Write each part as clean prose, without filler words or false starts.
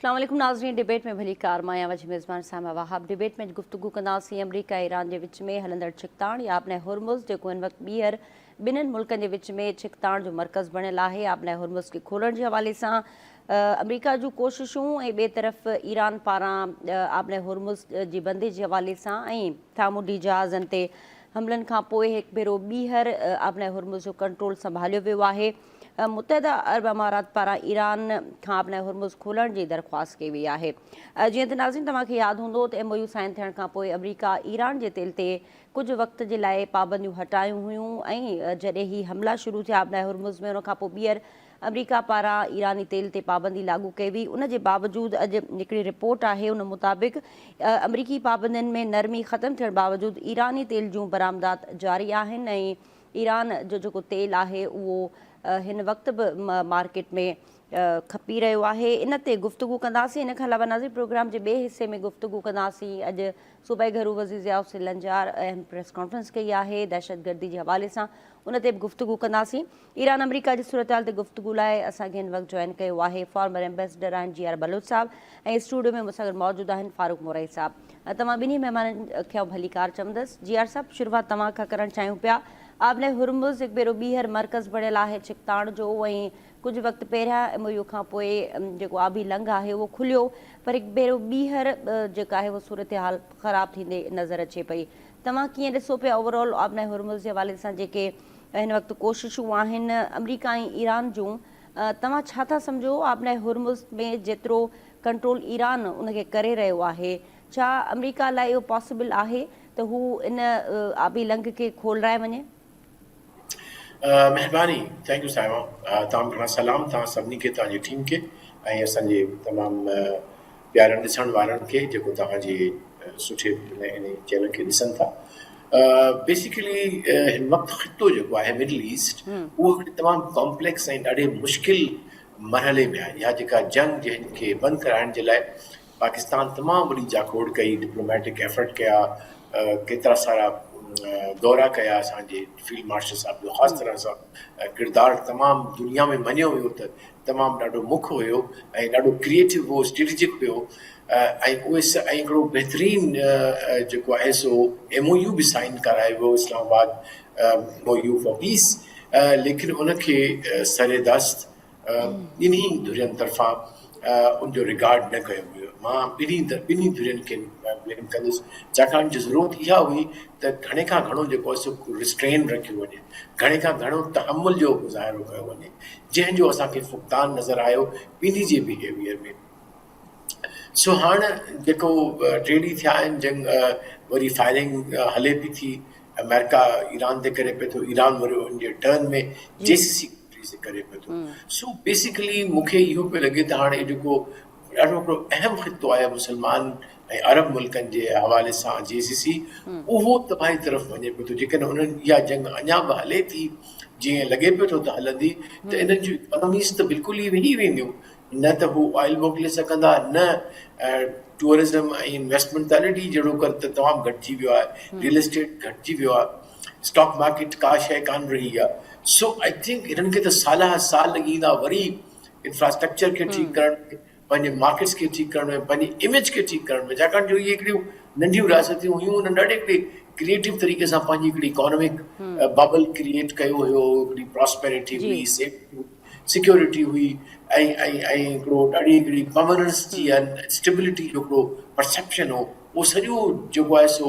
اسلام عليڪم ناظرين ڊبيٽ ۾ ڀليڪار مان آهيان وجهه ميزبان سائمه وهاب ڊبيٽ ۾ اڄ گفتگو ڪنداسين آمريڪا ۽ ايران جي وچ ۾ هلندڙ ڇڪتاڻ يا آبنائي هرمز جيڪو هن وقت ٻيهر ٻنهن ملڪن جي وچ ۾ ڇڪتاڻ جو مرڪز بڻيل آهي آبنائي هرمز کي کولڻ جي حوالي سان آمريڪا جون ڪوششون ۽ ٻئي طرف ايران پاران آبنائي هرمز جي بندش جي حوالي سان ۽ سامونڊي جهازن تي حملن کان پوء هڪ ڀيرو ٻيهر آبنائي هرمز جو ڪنٽرول سنڀاليو ويو آهي. متحده عرب امارات پاران ايران کان آبنائي هرمز کولڻ جي درخواست ڪئي وئي آهي. جيئن ته ناظرين توهان کي ياد هوندو ته ايم او يو سائن ٿيڻ کان پوء آمريڪا ايران جي تيل تي ڪجهه وقت جي لاء پابنديون هٽايون هيون ۽ جڏهن هي حملا شروع ٿيا آبنائي هرمز ۾ ان کان پوء ٻيهر آمريڪا پاران ايراني تيل تي پابندي لاڳو ڪئي وئي ان جي باوجود اڄ هڪڙي رپورٽ آهي ان مطابق آمريڪي پابندين ۾ نرمي ختم ٿيڻ باوجود ايراني تيل جون برآمدات جاري آهن ۽ ايران جو جيڪو تيل آهي اهو هن وقت به مارڪيٽ ۾ کپي رهيو آهي ان تي گفتگو ڪنداسين ان کان علاوه ناظرين پروگرام جي ٻئي حصي ۾ گفتگو ڪنداسين اڄ صوبائي گهرو وزير ضياء حسين لنجار اهم پريس ڪانفرنس ڪئي آهي دهشتگردي جي حوالي سان ان تي به گفتگو ڪنداسين ايران آمريڪا جي صورتحال تي گفتگو لاء اسان کي هن وقت جوائن ڪيو آهي فارمر ايمبيسڊر آهن جي آر بلوچ صاحب ۽ اسٽوڊيو ۾ مون سان گڏ موجود آهن فاروق مورائي صاحب توهان ٻنهي مهمانن کي آئون ڀليڪار چوندس جي آر صاحب شروعات توهان کان ڪرڻ چاهيون پيا آبنائي هرمز هڪ ڀيرو ٻيهر مرڪز بڻيل آهي ڇڪتاڻ جو ۽ ڪجهه وقت پهريان ايم او يو کان پوء جيڪو آبي لنگهه آهي اهو کليو پر هڪ ڀيرو ٻيهر جيڪا آهي اهو صورتحال خراب ٿيندي نظر اچي پئي توهان ڪيئن ڏسو پيا اوور آل آبنائي هرمز جي حوالي سان جيڪي هن وقت ڪوششون آهن آمريڪا ۽ ايران جون توهان ڇا ٿا سمجهو آبنائي هرمز ۾ جيترو ڪنٽرول ايران ان کي ڪري رهيو آهي ڇا آمريڪا لاء اهو پاسيبل آهي ته هو ان آبي لنگهه کي کولرائي وڃي؟ مهرباني thank you Saima تمام گهڻا سلام توهان سڀني کي توهان جي ٽيم کي ۽ اسان جي تمام پيارن ڏسڻ وارن کي جيڪو توهان جي سٺي ان چينل کي ڏسن ٿا بيسيڪلي هن وقت خطو جيڪو آهي مڊل ايسٽ اهو هڪڙي تمام ڪامپليڪس ۽ ڏاڍي مشڪل مرحلي ۾ آهي اها جيڪا جنگ جنهن کي بند ڪرائڻ جي لاء پاڪستان تمام وڏي جاکوڙ ڪئي ڊپلوميٽڪ ايفرٽ ڪيا ڪيترا سارا دورا ڪيا اسان جي فيلڊ مارشل صاحب جو خاص طرح سان ڪردار تمام دنيا ۾ مڃيو ويو ته تمام ڏاڍو مک هيو ۽ ڏاڍو ڪريئيٽو هو اسٽريٽجڪ هيو ۽ اهي ۽ هڪڙو بهترين جيڪو آهي سو ايم او يو به سائن ڪرايو ويو Islamabad M O U for peace ليڪن ان کي سر دست ٻنهي ڌرين طرفان ان جو ريگارڊ نه ڪيو ويو. مان ٻنهي ٻنهي ڌرين کي بليم ڪندس ڇاڪاڻ جو ضرورت اها هئي ته گهڻي کان گهڻو جيڪو آهي سو ريسٽرين رکيو وڃي گهڻي کان گهڻو تحمل جو مظاهرو ڪيو وڃي جنهن جو اسان کي فقدان نظر آيو ٻنهي جي بهيويئر ۾ سو هاڻ جيڪو ٽي ڏينهن ٿيا آهن جنگ وري فائرنگ هلي پئي ٿي آمريڪا ايران تي ڪري پئي ٿو ايران وري ان جي ٽرن ۾ جي سي سي ڪنٽريز تي ڪري پئي ٿو سو بيسيڪلي مون کي اهو پيو لڳي ته هاڻي جيڪو ڏاڍو هڪڙو اهم خطو آهي مسلمان ۽ عرب ملڪن جي حوالي سان جي سي سي اهو تباهي طرف وڃي پيو ٿو جيڪڏهن انهن اها جنگ اڃا به هلي ٿي جيئن لڳي پيو ٿو ته هلندي ته انهن جون اڪانوميز ته بلڪل ئي ويهي وينديون نه ته هو آئل موڪلي سگهندا نه ٽوئرزم ۽ انويسٽمينٽ ته آلريڊي جهڙو ڪر ته تمام گهٽجي ويو آهي ريئل اسٽيٽ گهٽجي ويو آهي اسٽاڪ مارڪيٽ ڪا شيء ڪانه رهي آهي سو I think هنن کي ته سال ها سال لڳي ويندا وري انفراسٽرڪچر کي ٺيڪ ڪرڻ ۾ پنهنجي مارڪيٽس کي ٺيڪ ڪرڻ ۾ پنهنجي اميج کي ٺيڪ ڪرڻ ۾ ڇاڪاڻ جو اهي هڪڙيون ننڍيون رياستيون هيون انهن ڏاڍي هڪڙي ڪريئيٽو طريقي سان پنهنجي هڪڙي اڪانومڪ ببل ڪريئيٽ ڪيو هيو هڪڙي پراسپيرٽي هئي سيفٽي هئي سيڪيورٽي هئي ۽ ۽ ۽ هڪڙو ڏاڍي هڪڙي پرماننس جي اسٽيبلٽي جو هڪڙو پرسيپشن هو اهو سڄو جيڪو آهي سو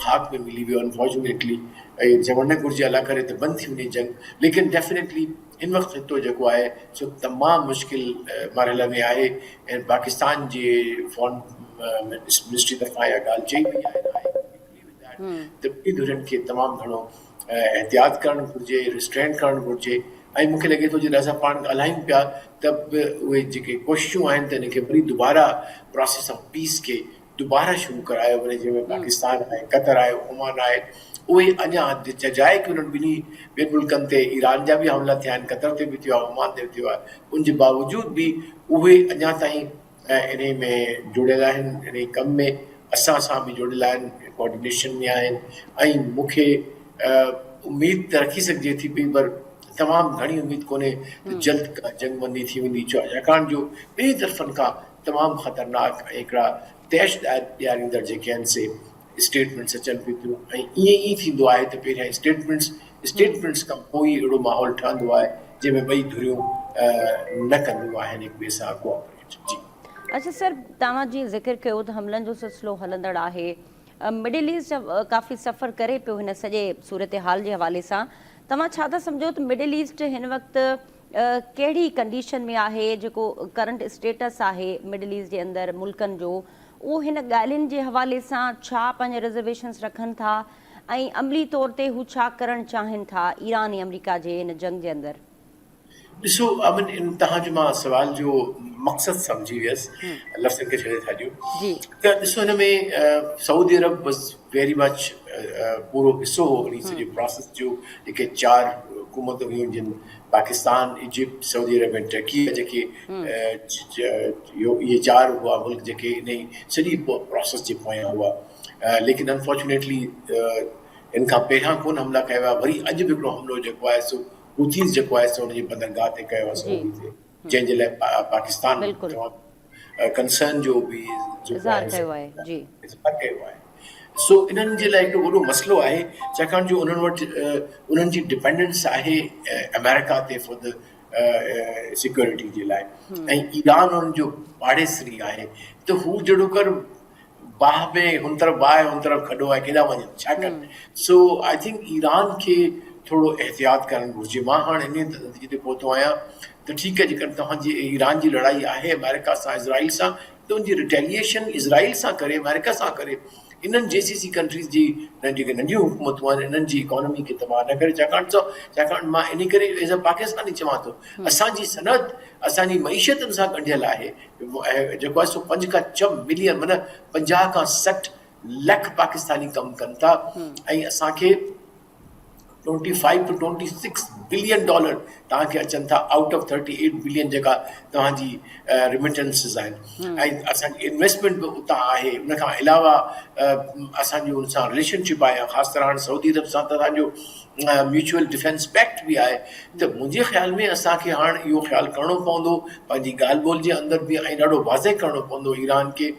خاڪ ۾ ملي ويو انفارچونيٽلي ۽ چوڻ نه گهرجي الله ڪري ته بند ٿي وڃي جنگ ليڪن ڊيفنيٽلي هن وقت خطو جيڪو آهي سو تمام مشڪل مرحلي ۾ آهي ۽ پاڪستان جي فارن منسٽري طرفان اها ڳالهه چئي وئي آهي ته ٻنهي ڌرين کي تمام گهڻو احتياط ڪرڻ گهرجي، ريسٽرينٽ ڪرڻ گهرجي ۽ مون کي لڳي ٿو جڏهن اسان پاڻ ڳالهايون پيا ته به اهي جيڪي ڪوششون آهن ته ان کي وري دوباره پراسيس آف پيس کي دوباره شروع ڪرايو وڃي جنهن ۾ پاڪستان آهي قطر آهي عمان آهي اهي اڃا جاء ڪي انهن ٻنهي ٻين ملڪن تي ايران جا به حملا ٿيا آهن قطر تي به ٿيو آهي عمان تي به ٿيو آهي ان جي باوجود به اهي اڃا تائين ۽ انهي ۾ جڙيل آهن انهي ڪم ۾ اسان سان به جڙيل آهن ڪوآرڊينيشن ۾ آهن ۽ مون کي اميد ته رکي سگهجي ٿي پئي پر تمام گهڻي اميد ڪونهي ته جلد ڪا جنگ بندي ٿي ويندي ڇاڪاڻ جو ٻنهي طرفن کان تمام خطرناڪ ۽ هڪڙا طيش ڏياريندڙ جيڪي آهن سي اسٽيٽمينٽس اچن پيون ٿيون ۽ ائين ئي ٿيندو آهي ته پهريان اسٽيٽمينٽس اسٽيٽمينٽس کان پوء ئي اهڙو ماحول ٺهندو آهي جنهن ۾ ٻئي ڌريون نه ڪنديون آهن هڪ ٻئي سان ڪوآپريٽ. جي. اڇا سر توهان جيئن ذڪر ڪيو ته حملن جو سلسلو هلندڙ آهي مڊل ايسٽ ڪافي سفر ڪري پيو هن سڄي صورتحال جي حوالي سان توهان ڇا ٿا سمجهو ته مڊل ايسٽ هن وقت ڪهڙي ڪنڊيشن ۾ آهي جيڪو ڪرنٽ اسٽيٽس آهي مڊل ايسٽ جي اندر ملڪن جو اهو هن ڳالهين جي حوالي سان ڇا پنهنجا رزرويشنز رکن ٿا ۽ عملي طور تي هو ڇا ڪرڻ چاهين ٿا ايران ۽ آمريڪا جي هن جنگ جي اندر؟ ڏسو امن ان توهان جو مان سوال جو مقصد سمجهي ويس لفظن کي ڇڏي ٿا ڏيون ته ڏسو هن ۾ سعودي عرب واز ويري مچ پورو حصو هو ان سڄي پراسيس جو جيڪي چار حڪومتون هيون جن پاڪستان ايجپٽ سعودي عرب ۽ ٽرڪي جيڪي اهي چار هئا ملڪ جيڪي ان سڄي پراسيس جي پويان هئا ليڪن انفارچونيٽلي ان کان پهريان ڪون حملا ڪيا ويا وري اڄ به هڪڙو حملو جيڪو آهي سو حوثيز جيڪو آهي سو ان جي بندرگاهه تي ڪيو آهي سعودي تي جنهن جي لاء پاڪستان تمام ڪنسرن جو به اظهار ڪيو آهي جي اظهار ڪيو آهي سو انهن جي لاء هڪ وڏو مسئلو آهي ڇاڪاڻ جو انهن وٽ انهن جي ڊپينڊنس آهي آمريڪا تي فار the security جي لاء ۽ ايران انهن جو پاڙيسري آهي ته هو جهڙو ڪر باهه ۾ هن طرف باهه آهي هن طرف کڏو آهي ڪيڏانهن وڃن ڇا ڪن سو I think Iran کي ٿورو احتياط ڪرڻ گهرجي مان هاڻ انهي نتيجي تي پهتو آهيان ته ٺيڪ آهي جيڪڏهن توهان جي ايران جي لڙائي آهي آمريڪا سان اسرائيل سان ته ان جي ريٽيليئيشن اسرائيل سان ڪري آمريڪا سان ڪري انهن جي سي سي ڪنٽريز جي جيڪي ننڍيون حڪومتون آهن انهن جي اڪانومي کي تباهه نه ڪري ڇاڪاڻ ته ڇاڪاڻ مان انهي ڪري ايز اي پاڪستاني چوان ٿو اسان جي صنعت اسان جي معيشت ان سان ڳنڍيل آهي جيڪو آهي سو پنج کان ڇهه ملين معنيٰ 50 کان 60 لک پاڪستاني ڪم ڪن ٿا ۽ اسان کي 25 ٽو 26 بلين ڊالر توهان کي اچن ٿا آئوٽ آف 38 بلين جيڪا توهان جي ريميٽنسز آهن ۽ اسان جي انويسٽمينٽ به اتان آهي ان کان علاوه اسان جو ان سان رليشن شپ آهي خاص طرح هاڻي سعودي عرب سان ته اسان جو ميوچوئل ڊفينس پيڪٽ به آهي ته منهنجي خيال ۾ اسان کي هاڻ اهو خيال ڪرڻو پوندو پنهنجي ڳالهه ٻولهه جي اندر به ۽ ڏاڍو واضح ڪرڻو پوندو ايران کي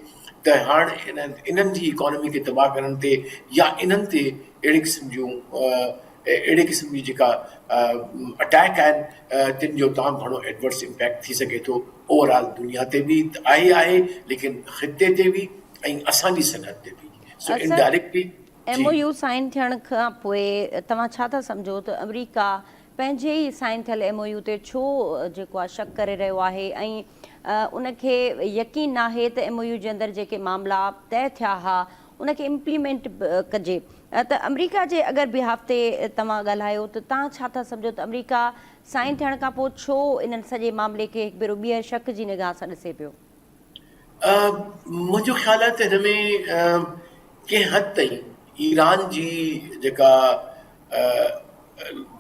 ته هاڻ انهن جي اڪانومي کي تباهه ڪرڻ تي يا انهن تي اهڙي قسم جون اهڙي قسم جي جيڪا اٽيڪ آهن تن جو تمام گهڻو ايڊورس امپيڪٽ ٿي سگهي ٿو اوور آل دنيا تي به آهي آهي ليڪن خطي تي به ۽ اسان جي صنعت تي به so indirectly M O U sign ٿيڻ کان پوء توهان ڇا ٿا سمجهو ته آمريڪا پنهنجي ئي سائن ٿيل ايم او يو تي ڇو جيڪو آهي شڪ ڪري رهيو آهي ۽ ان کي يقين ناهي ته ايم او يو جي اندر جيڪي معاملا طئي ٿيا ها ان کي امپليمينٽ ڪجي ته آمريڪا جي اگر بيهاف تي توهان ڳالهايو ته توهان ڇا ٿا سمجهو ته آمريڪا سائن ٿيڻ کان پوء ڇو انهن سڄي معاملي کي هڪ ڀيرو ٻيهر شڪ جي نگاهه سان ڏسي پيو؟ منهنجو خيال آهي ته هن ۾ ڪنهن حد تائين ايران جي جيڪا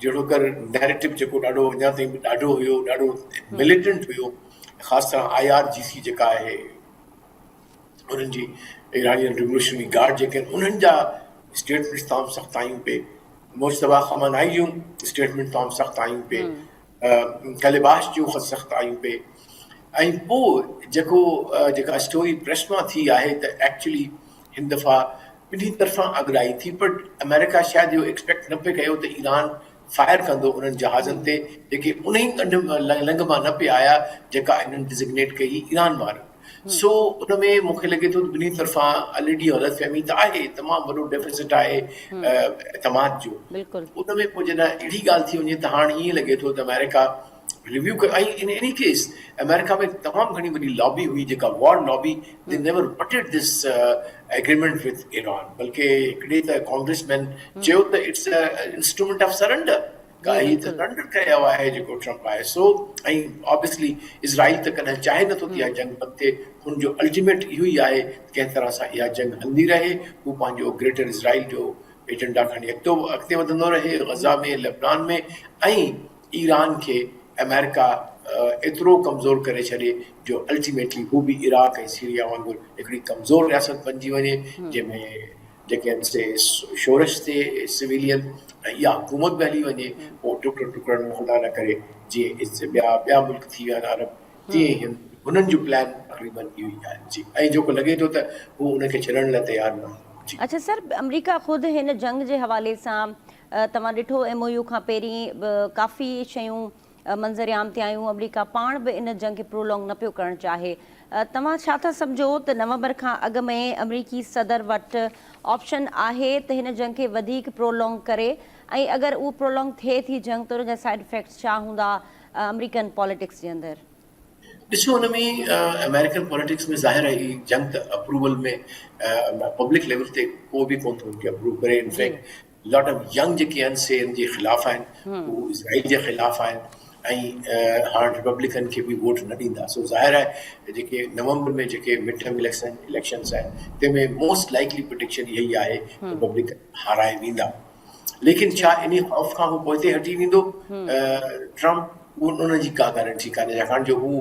جهڙوڪر نيريٽو جيڪو ڏاڍو اڃا تائين به ڏاڍو هيو ڏاڍو مليٽنٽ هيو خاص طرح I R جي سي جيڪا آهي انهن جي ايرانين ريولوشنري گارڊ جيڪي آهن انهن جا اسٽيٽمينٽس تمام سخت آيون پئي مجتبيٰ خامنائي جون اسٽيٽمينٽ تمام سخت آيون پئي ڪلباش جون خط سخت آيون پئي ۽ پوء جيڪو جيڪا اسٽوري پريس مان ٿي آهي ته ايڪچولي هن دفعا ٻنهي طرفان اڳرائي ٿي پر آمريڪا شايد اهو ايڪسپيڪٽ نه پئي ڪيو ته ايران فائر ڪندو انهن جهازن تي جيڪي انهي ڪنڍ لنگهه مان نه پئي آيا جيڪا انهن ڊزگنيٽ ڪئي ايران وارن سو ان ۾ مون کي لڳي ٿو ته ٻنهي طرفان الريڊي غلط فهمي ته آهي تمام وڏو ڊيفيسٽ آهي اعتماد جو ان ۾ پوء جڏهن اهڙي ڳالهه ٿي وڃي ته هاڻ ائين لڳي ٿو ته آمريڪا ريويو ڪيو ۽ ان ايني ڪيس آمريڪا ۾ تمام گهڻي وڏي لابي هئي جيڪا war lobby they never wanted this agreement with Iran بلڪه هڪڙي ته ڪانگريس مين چيو ته it's a instrument of surrender ڪا هي ته سرنڊر ڪيو آهي جيڪو ٽرمپ آهي سو ۽ آبويسلي اسرائيل ته ڪڏهن چاهي نٿو ته اها جنگ بند ٿئي هن جو الٽيميٽ اهو ئي آهي ته ڪنهن طرح سان اها جنگ هلندي رهي هو پنهنجو گريٽر اسرائيل جو ايجنڊا کڻي اڳتو اڳتي وڌندو رهي غزه ۾ لبنان ۾ ۽ ايران کي آمريڪا ايترو ڪمزور ڪري ڇڏي جو الٽيميٽلي هو به عراق ۽ سيريا وانگر هڪڙي ڪمزور رياست بنجي وڃي جنهن ۾ جيڪي آهن سي شورش ٿئي سويلين ۽ اها حڪومت به هلي وڃي پوء ٽڪڙن ٽڪڙن ۾ خدا نه ڪري جيئن ٻيا ٻيا ملڪ ٿي ويا آهن عرب تيئن هنن جو پلان تقريبن اهو ئي آهي جي ۽ جيڪو لڳي ٿو ته هو ان کي ڇڏڻ لاء تيار نه آهي جي. اڇا سر آمريڪا خود هن جنگ جي حوالي سان توهان ڏٺو ايم او يو کان پهرين به ڪافي شيون منظر عام تي آيون آمريڪا پاڻ به ان جنگ کي پرولونگ نه پيو ڪرڻ چاهي توهان ڇا ٿا سمجهو ته نومبر کان اڳ ۾ آمريڪي صدر وٽ آپشن آهي ته هن جنگ کي وڌيڪ پرولونگ ڪري ۽ اگر اهو پرولونگ ٿئي ٿي جنگ ته ان جا سائيڊ افيڪٽس ڇا هوندا آمريڪن پاليٽڪس جي اندر؟ ڏسو ان ۾ آمريڪن پاليٽڪس ۾ ظاهر آهي هي جنگ ته اپروول ۾ پبلڪ ليول تي ڪو به ڪون ٿو ان کي اپروو ڪري in fact lot of young جيڪي آهن سي ان جي خلاف آهن هو اسرائيل جي خلاف آهن ۽ هاڻ ريپبلڪن کي به ووٽ نه ڏيندا سو ظاهر آهي جيڪي نومبر ۾ جيڪي مڊ ٽرم اليڪشن اليڪشنس آهن تنهن ۾ موسٽ لائڪلي پرڊڪشن اها ئي آهي ريپبلڪن هارائي ويندا ليڪن ڇا انهي خوف کان هو پوئتي هٽي ويندو ٽرمپ ان جي ڪا گارنٽي ڪانهي ڇاڪاڻ جو هو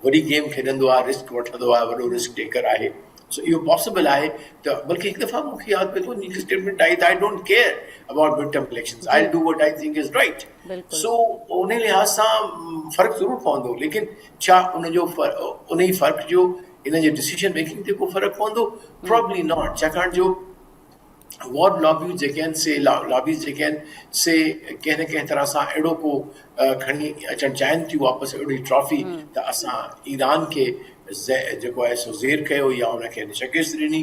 وڏي گيم کيڏندو آهي رسڪ وٺندو آهي وڏو رسڪ ٽيڪر آهي سو اهو پاسيبل آهي ته بلڪه هڪ دفعا مون کي ياد پئي ٿو هڪ اسٽيٽمينٽ آئي ته I don't care about mid term elections I do what I think is right so ان لحاظ سان فرق ضرور پوندو ليڪن ڇا ان جو ان فرق جو ان جي ڊسيشن ميڪنگ تي ڪو فرق پوندو پرابلي not ڇاڪاڻ جو وار لابيون جيڪي آهن سي لابيز جيڪي آهن سي ڪنهن نه ڪنهن طرح سان اهڙو ڪو کڻي اچڻ چاهين ٿيون واپس اهڙي ٽرافي ته اسان ايران کي جيڪو آهي سو زير ڪيو يا ان کي شڪست ڏني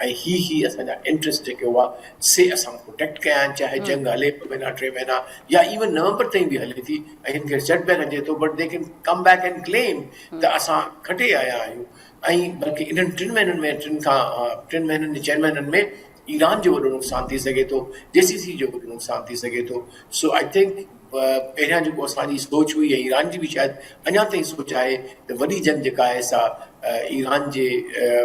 ۽ هي هي اسان جا انٽرسٽ جيڪي هئا سي اسان پروٽيڪٽ ڪيا آهن چاهي جنگ هلي ٻه مهينا ٽي مهينا يا ايون نومبر تائين به هلي ٿي ۽ هن کي سيٽ بيڪ اچي ٿو but they can come back and claim ته اسان کٽي آيا آهيون ۽ بلڪه انهن ٽن مهينن ۾ ٽن کان ٽن مهينن يا چئن مهينن ۾ ايران جو وڏو نقصان ٿي سگهي ٿو جي سي سي جو وڏو نقصان ٿي سگهي ٿو سو I think پهريان جيڪو اسان جي سوچ هئي ۽ ايران جي به شايد اڃا تائين سوچ آهي ته وڏي جنگ جيڪا آهي سا ايران جي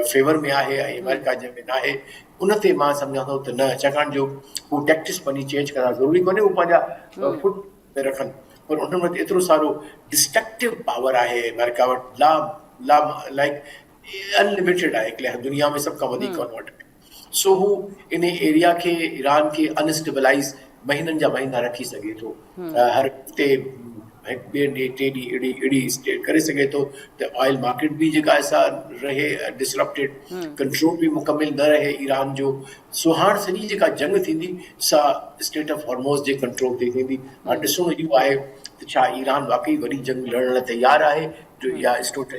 فيور ۾ آهي ۽ آمريڪا جي ۾ ناهي ان تي مان سمجهان ٿو ته نه ڇاڪاڻ جو هو ٽيڪٽس پنهنجي چينج ڪندا ضروري ڪونهي هو پنهنجا فٽ ۾ رکن پر انهن وٽ ايترو سارو ڊسٽرڪٽو پاور آهي آمريڪا وٽ لا لا لائڪ انلميٽيڊ آهي هڪلي دنيا ۾ سڀ کان وڌيڪ ان وٽ سو هو ان ايريا کي ايران کي انسٽيبلائز مهينن جا مهينا رکي سگهي ٿو هر هفتي هڪ ٻئي ڏينهن ٽي ڏينهن اهڙي اهڙي اسٽيٽ ڪري سگهي ٿو ته آئل مارڪيٽ به جيڪا آهي سا رهي ڊسرپٽيڊ ڪنٽرول به مڪمل نه رهي ايران جو سو هاڻ سڄي جيڪا جنگ ٿيندي سا اسٽيٽ آف هرموز جي ڪنٽرول تي ٿيندي. هاڻ ڏسڻو اهو آهي ته ڇا ايران واقعي وڏي جنگ لڙڻ لاء تيار آهي جو اها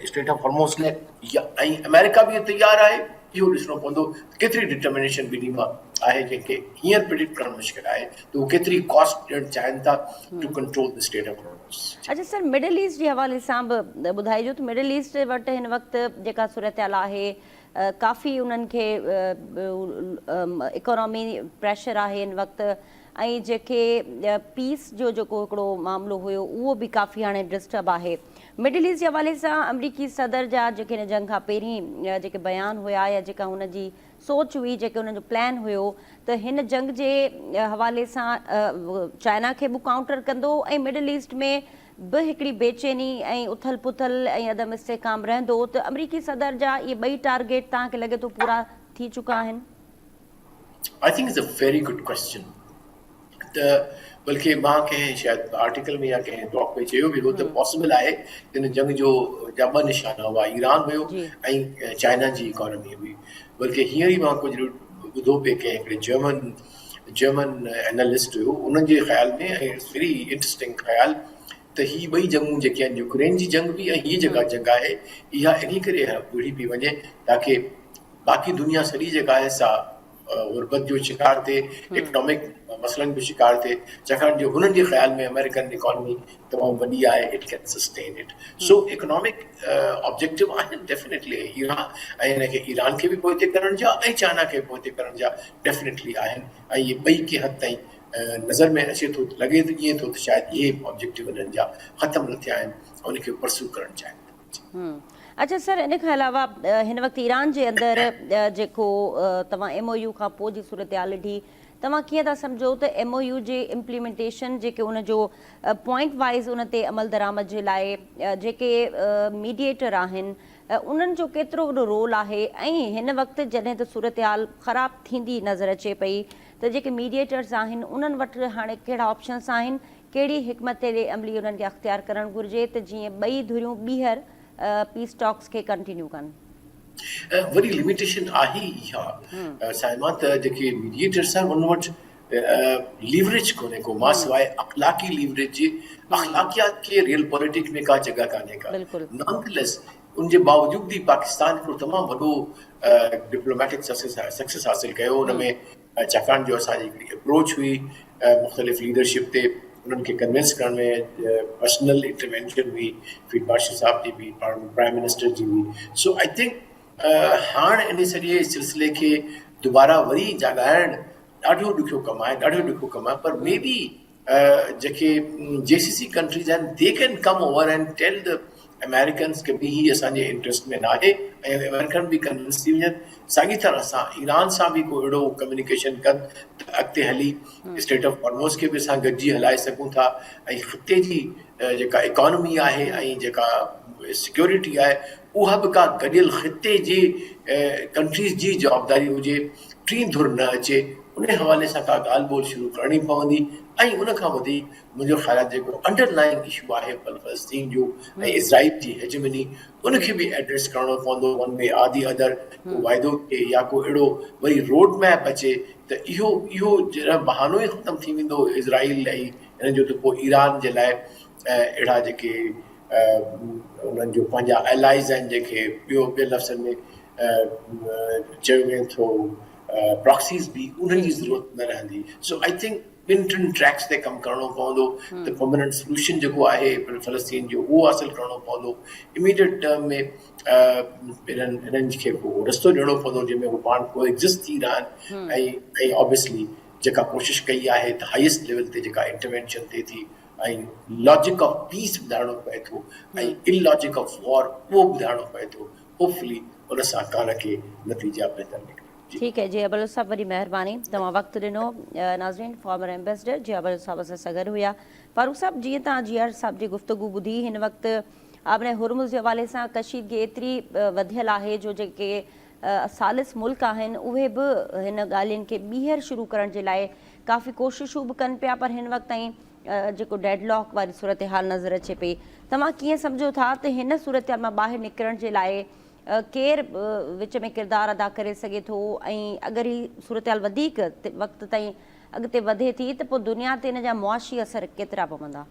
اسٽيٽ آف هرموز لاء يا ۽ آمريڪا به تيار آهي اهو ڏسڻو پوندو ته ڪيتري ڊٽرمينيشن ٻنهي مان آهي جنهن کي هينئر پرڊڪٽ ڪرڻ مشڪل آهي ته هو ڪيتري ڪاسٽ ڏيڻ چاهين ٿا to control the strait of Hormuz. اڇا سر مڊل ايسٽ جي حوالي سان به ٻڌائجو ته مڊل ايسٽ وٽ هن وقت جيڪا صورتحال آهي ڪافي انهن کي اڪانامي پريشر آهي هن وقت ۽ جيڪي پيس جو جيڪو هڪڙو معاملو هيو اهو به ڪافي هاڻي ڊسٽرب آهي مڊل ايسٽ جي حوالي سان آمريڪي صدر جا جيڪي هن جنگ کان پهرين جيڪي بيان هيا يا جيڪا هن جي سوچ هئي جيڪي هن جو پلان هيو ته هن جنگ جي حوالي سان چائنا کي به ڪائونٽر ڪندو ۽ مڊل ايسٽ ۾ به هڪڙي بيچيني ۽ اٿل پٿل ۽ عدم استحڪام رهندو ته آمريڪي صدر جا اهي ٻئي ٽارگيٽ توهان کي لڳي ٿو پورا ٿي چڪا آهن؟ I think it's a very good question ته بلڪه مان ڪنهن شايد آرٽيڪل ۾ يا ڪنهن ٽاڪ ۾ چيو به هو ته پاسيبل آهي ته هن جنگ جو جا ٻه نشانا هئا ايران هيو ۽ چائنا جي اڪانومي هئي بلڪه هينئر ئي مان ڪجهه ٻڌو پئي ڪنهن هڪڙي جرمن جرمن اينالسٽ هيو انهن جي خيال ۾ ۽ it's very interesting خيال ته هي ٻئي جنگون جيڪي آهن يوڪرين جي جنگ به ۽ هي جيڪا جنگ آهي اها انهي ڪري وڙهي پئي وڃي تاڪي باقي دنيا سڄي جيڪا آهي سا غربت جو شڪار ٿئي اڪنامڪ مسئلن جو شڪار ٿئي ڇاڪاڻ جو هنن جي خيال ۾ آمريڪن اڪانومي تمام وڏي آهي it can sustain it so economic objective آهن ڊيفنيٽلي ايران ۽ ان کي ايران کي به پوئتي ڪرڻ جا ۽ چائنا کي به پوئتي ڪرڻ جا ڊيفنيٽلي آهن ۽ اهي ٻئي ڪنهن حد تائين نظر ۾ اچي ٿو لڳي ته ائين ٿو ته شايد اهي آبجيڪٽو انهن جا ختم نه ٿيا آهن ان کي پرسو ڪرڻ چاهين ٿا. اڇا سر ان کان علاوه هن وقت ايران جي اندر جيڪو توهان ايم او يو کان پوء جي صورتحال ڏٺي توهان ڪيئن ٿا سمجهو ته ايم او يو جي امپليمينٽيشن جيڪي ان جو پوائنٽ وائيز ان تي عملدرآمد جي لاء جيڪي ميڊيئيٽر آهن انهن جو ڪيترو وڏو رول آهي ۽ هن وقت جڏهن ته صورتحال خراب ٿيندي نظر اچي پئي ته جيڪي ميڊيئيٽرز آهن انهن وٽ هاڻي ڪهڙا آپشنس آهن ڪهڙي حڪمت عملي انهن کي اختيار ڪرڻ گهرجي ته جيئن ٻئي ڌريون ٻيهر پيس ٽاڪس کي ڪنٽينيو ڪن؟ وڏي لميٽيشن آهي اها صائمه ته جيڪي ميڊيئيٽرس آهن انهن وٽ ليوريج ڪونهي ڪو ما سواء اخلاقي ليوريج جي اخلاقيات کي ريئل پوليٽڪ ۾ ڪا جڳهه ڪانهي ڪا نان ليس ان جي باوجود به پاڪستان هڪڙو تمام وڏو ڊپلوميٽڪ سڪسيس حاصل ڪيو ان ۾ ڇاڪاڻ جو اسان جي هڪڙي اپروچ هئي مختلف ليڊرشپ تي انهن کي ڪنوينس ڪرڻ ۾ پرسنل انٽروينشن هئي فيلڊ مارشل صاحب جي به پرائم منسٽر جي به سو I think هاڻ ان سڄي سلسلي کي دوباره وري جاڳائڻ ڏاڍو ڏکيو ڪم آهي ڏاڍو ڏکيو ڪم آهي پر مي بي جيڪي جي سي سي ڪنٽريز آهن the can come over and tell the Americans ڪي به هي اسان جي انٽرسٽ ۾ ناهي ۽ آمريڪن به ڪنوينس ٿي وڃن ساڳي طرح سان ايران سان به ڪو اهڙو ڪميونيڪيشن ڪن ته اڳتي هلي اسٽيٽ آف هارموز کي به اسان گڏجي هلائي سگهون ٿا ۽ خطي جي جيڪا اڪانومي آهي ۽ جيڪا سيڪيورٽي آهي اها به ڪا گڏيل خطي جي ڪنٽريز جي جوابداري هجي ٽين ڌر نه اچي ان حوالي سان ڪا ڳالهه ٻولهه شروع ڪرڻي پوندي ۽ ان کان وڌيڪ منهنجو خيال آهي جيڪو انڊر لائنگ اشو آهي فلسطين جو ۽ اسرائيل جي هيجمني ان کي به ايڊريس ڪرڻو پوندو one way or the other ڪو واعدو ٿئي يا ڪو اهڙو وري روڊ ميپ اچي ته اهو اهو جڏهن بهانو ئي ختم ٿي ويندو اسرائيل ۽ ان جو ته پوء ايران جي لاء اهڙا جيڪي انهن جو پنهنجا الائز آهن جيڪي ٻيو ٻين لفظن ۾ چيو وڃي ٿو پراڪسيز به انهن جي ضرورت نه رهندي سو I think ٻن ٽن ٽريڪس تي ڪم ڪرڻو پوندو ته پرماننٽ سوليوشن جيڪو آهي فلسطين جو اهو حاصل ڪرڻو پوندو اميڊيٽ ٽرم ۾ انهن انهن کي ڪو رستو ڏيڻو پوندو جنهن ۾ هو پاڻ ڪو ايگزسٽ ٿي رهن ۽ ۽ آبويسلي جيڪا ڪوشش ڪئي آهي ته هائيسٽ ليول تي جيڪا انٽروينشن ٿئي ٿي ۽ لاجڪ آف پيس ٻڌائڻو پئي ٿو ۽ ان لاجڪ آف وار اهو ٻڌائڻو پئي ٿو هوپ فلي ان سان ڪا نه ڪي نتيجا بهتر نڪرن. جي. ٺيڪ هي جي بلوچ صاحب وڏي مهرباني توهان وقت ڏنو ناظرين فارمر ايمبيسڊر جي بلوچ صاحب اسان سان گڏ هيا فاروق صاحب جيئن توهان جي آر صاحب جي گفتگو ٻڌي هن وقت آبنائي هرمز جي حوالي سان ڪشيدگي ايتري وڌيل آهي جو جيڪي ثالث ملڪ آهن اهي به هن ڳالهين کي ٻيهر شروع ڪرڻ جي لاء ڪافي ڪوششون به ڪن پيا پر هن وقت تائين جيڪو ڊيڊ لاڪ واري صورتحال نظر اچي پئي توهان ڪيئن سمجهو ٿا ته هن صورتحال مان ٻاهر نڪرڻ جي لاء ڪير وچ ۾ ڪردار ادا ڪري سگهي ٿو ۽ اگر هي صورتحال وڌيڪ وقت تائين اڳتي وڌي ٿي ته پوء دنيا تي ان جا معاشي اثر ڪيترا پوندا؟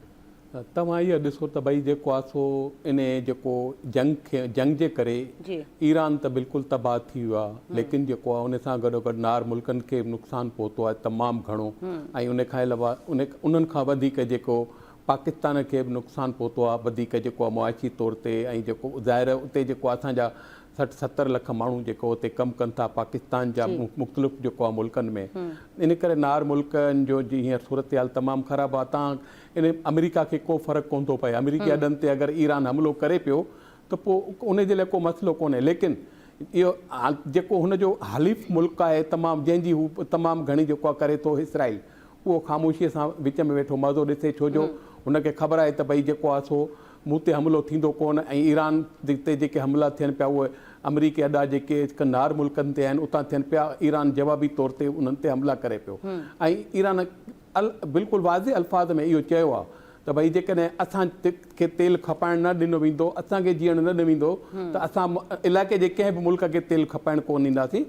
توهان اهو ڏسو ته ڀئي جيڪو آهي سو انهي جيڪو جنگ کي جنگ جي ڪري ايران ته بلڪل تباهه ٿي ويو آهي ليڪن جيڪو آهي ان سان گڏو گڏ نار ملڪن کي به نقصان پهتو آهي تمام گهڻو ۽ ان کان علاوه ان انهن کان وڌيڪ جيڪو پاڪستان کي به نقصان پهتو آهي وڌيڪ جيڪو آهي معاشي طور تي ۽ جيڪو ظاهر آهي اتي جيڪو اسان جا 60 70 لک ماڻهو جيڪو اتي ڪم ڪن ٿا پاڪستان جا مختلف جيڪو آهي ملڪن ۾ ان ڪري نار ملڪن جو جي هينئر صورتحال تمام خراب آهي تان ان آمريڪا کي ڪو فرق ڪونه ٿو پئي آمريڪي اڏن تي اگر ايران حملو ڪري پيو ته پوء ان جي لاء ڪو مسئلو ڪونهي ليڪن اهو جيڪو هن جو حليف ملڪ آهي تمام جنهن جي هو تمام گهڻي جيڪو آهي ڪري ٿو اسرائيل اهو خاموشيء سان وچ ۾ ويٺو مزو ڏسي ڇو جو هن کي خبر آهي ته ڀئي جيڪو آهي سو مون تي حملو ٿيندو ڪونه ۽ ايران تي جيڪي حملا ٿين پيا اهي آمريڪي اڏا جيڪي نار ملڪن تي آهن اتان ٿين پيا ايران جوابي طور تي انهن تي حملا ڪري پيو ۽ ايران بلڪل واضح الفاظ ۾ اهو چيو آهي ته ڀئي جيڪڏهن اسان کي تيل کپائڻ نه ڏنو ويندو، اسان کي جيئڻ نه ڏنو ويندو ته اسان علائقي جي ڪنهن به ملڪ کي تيل کپائڻ ڪونه ڏينداسين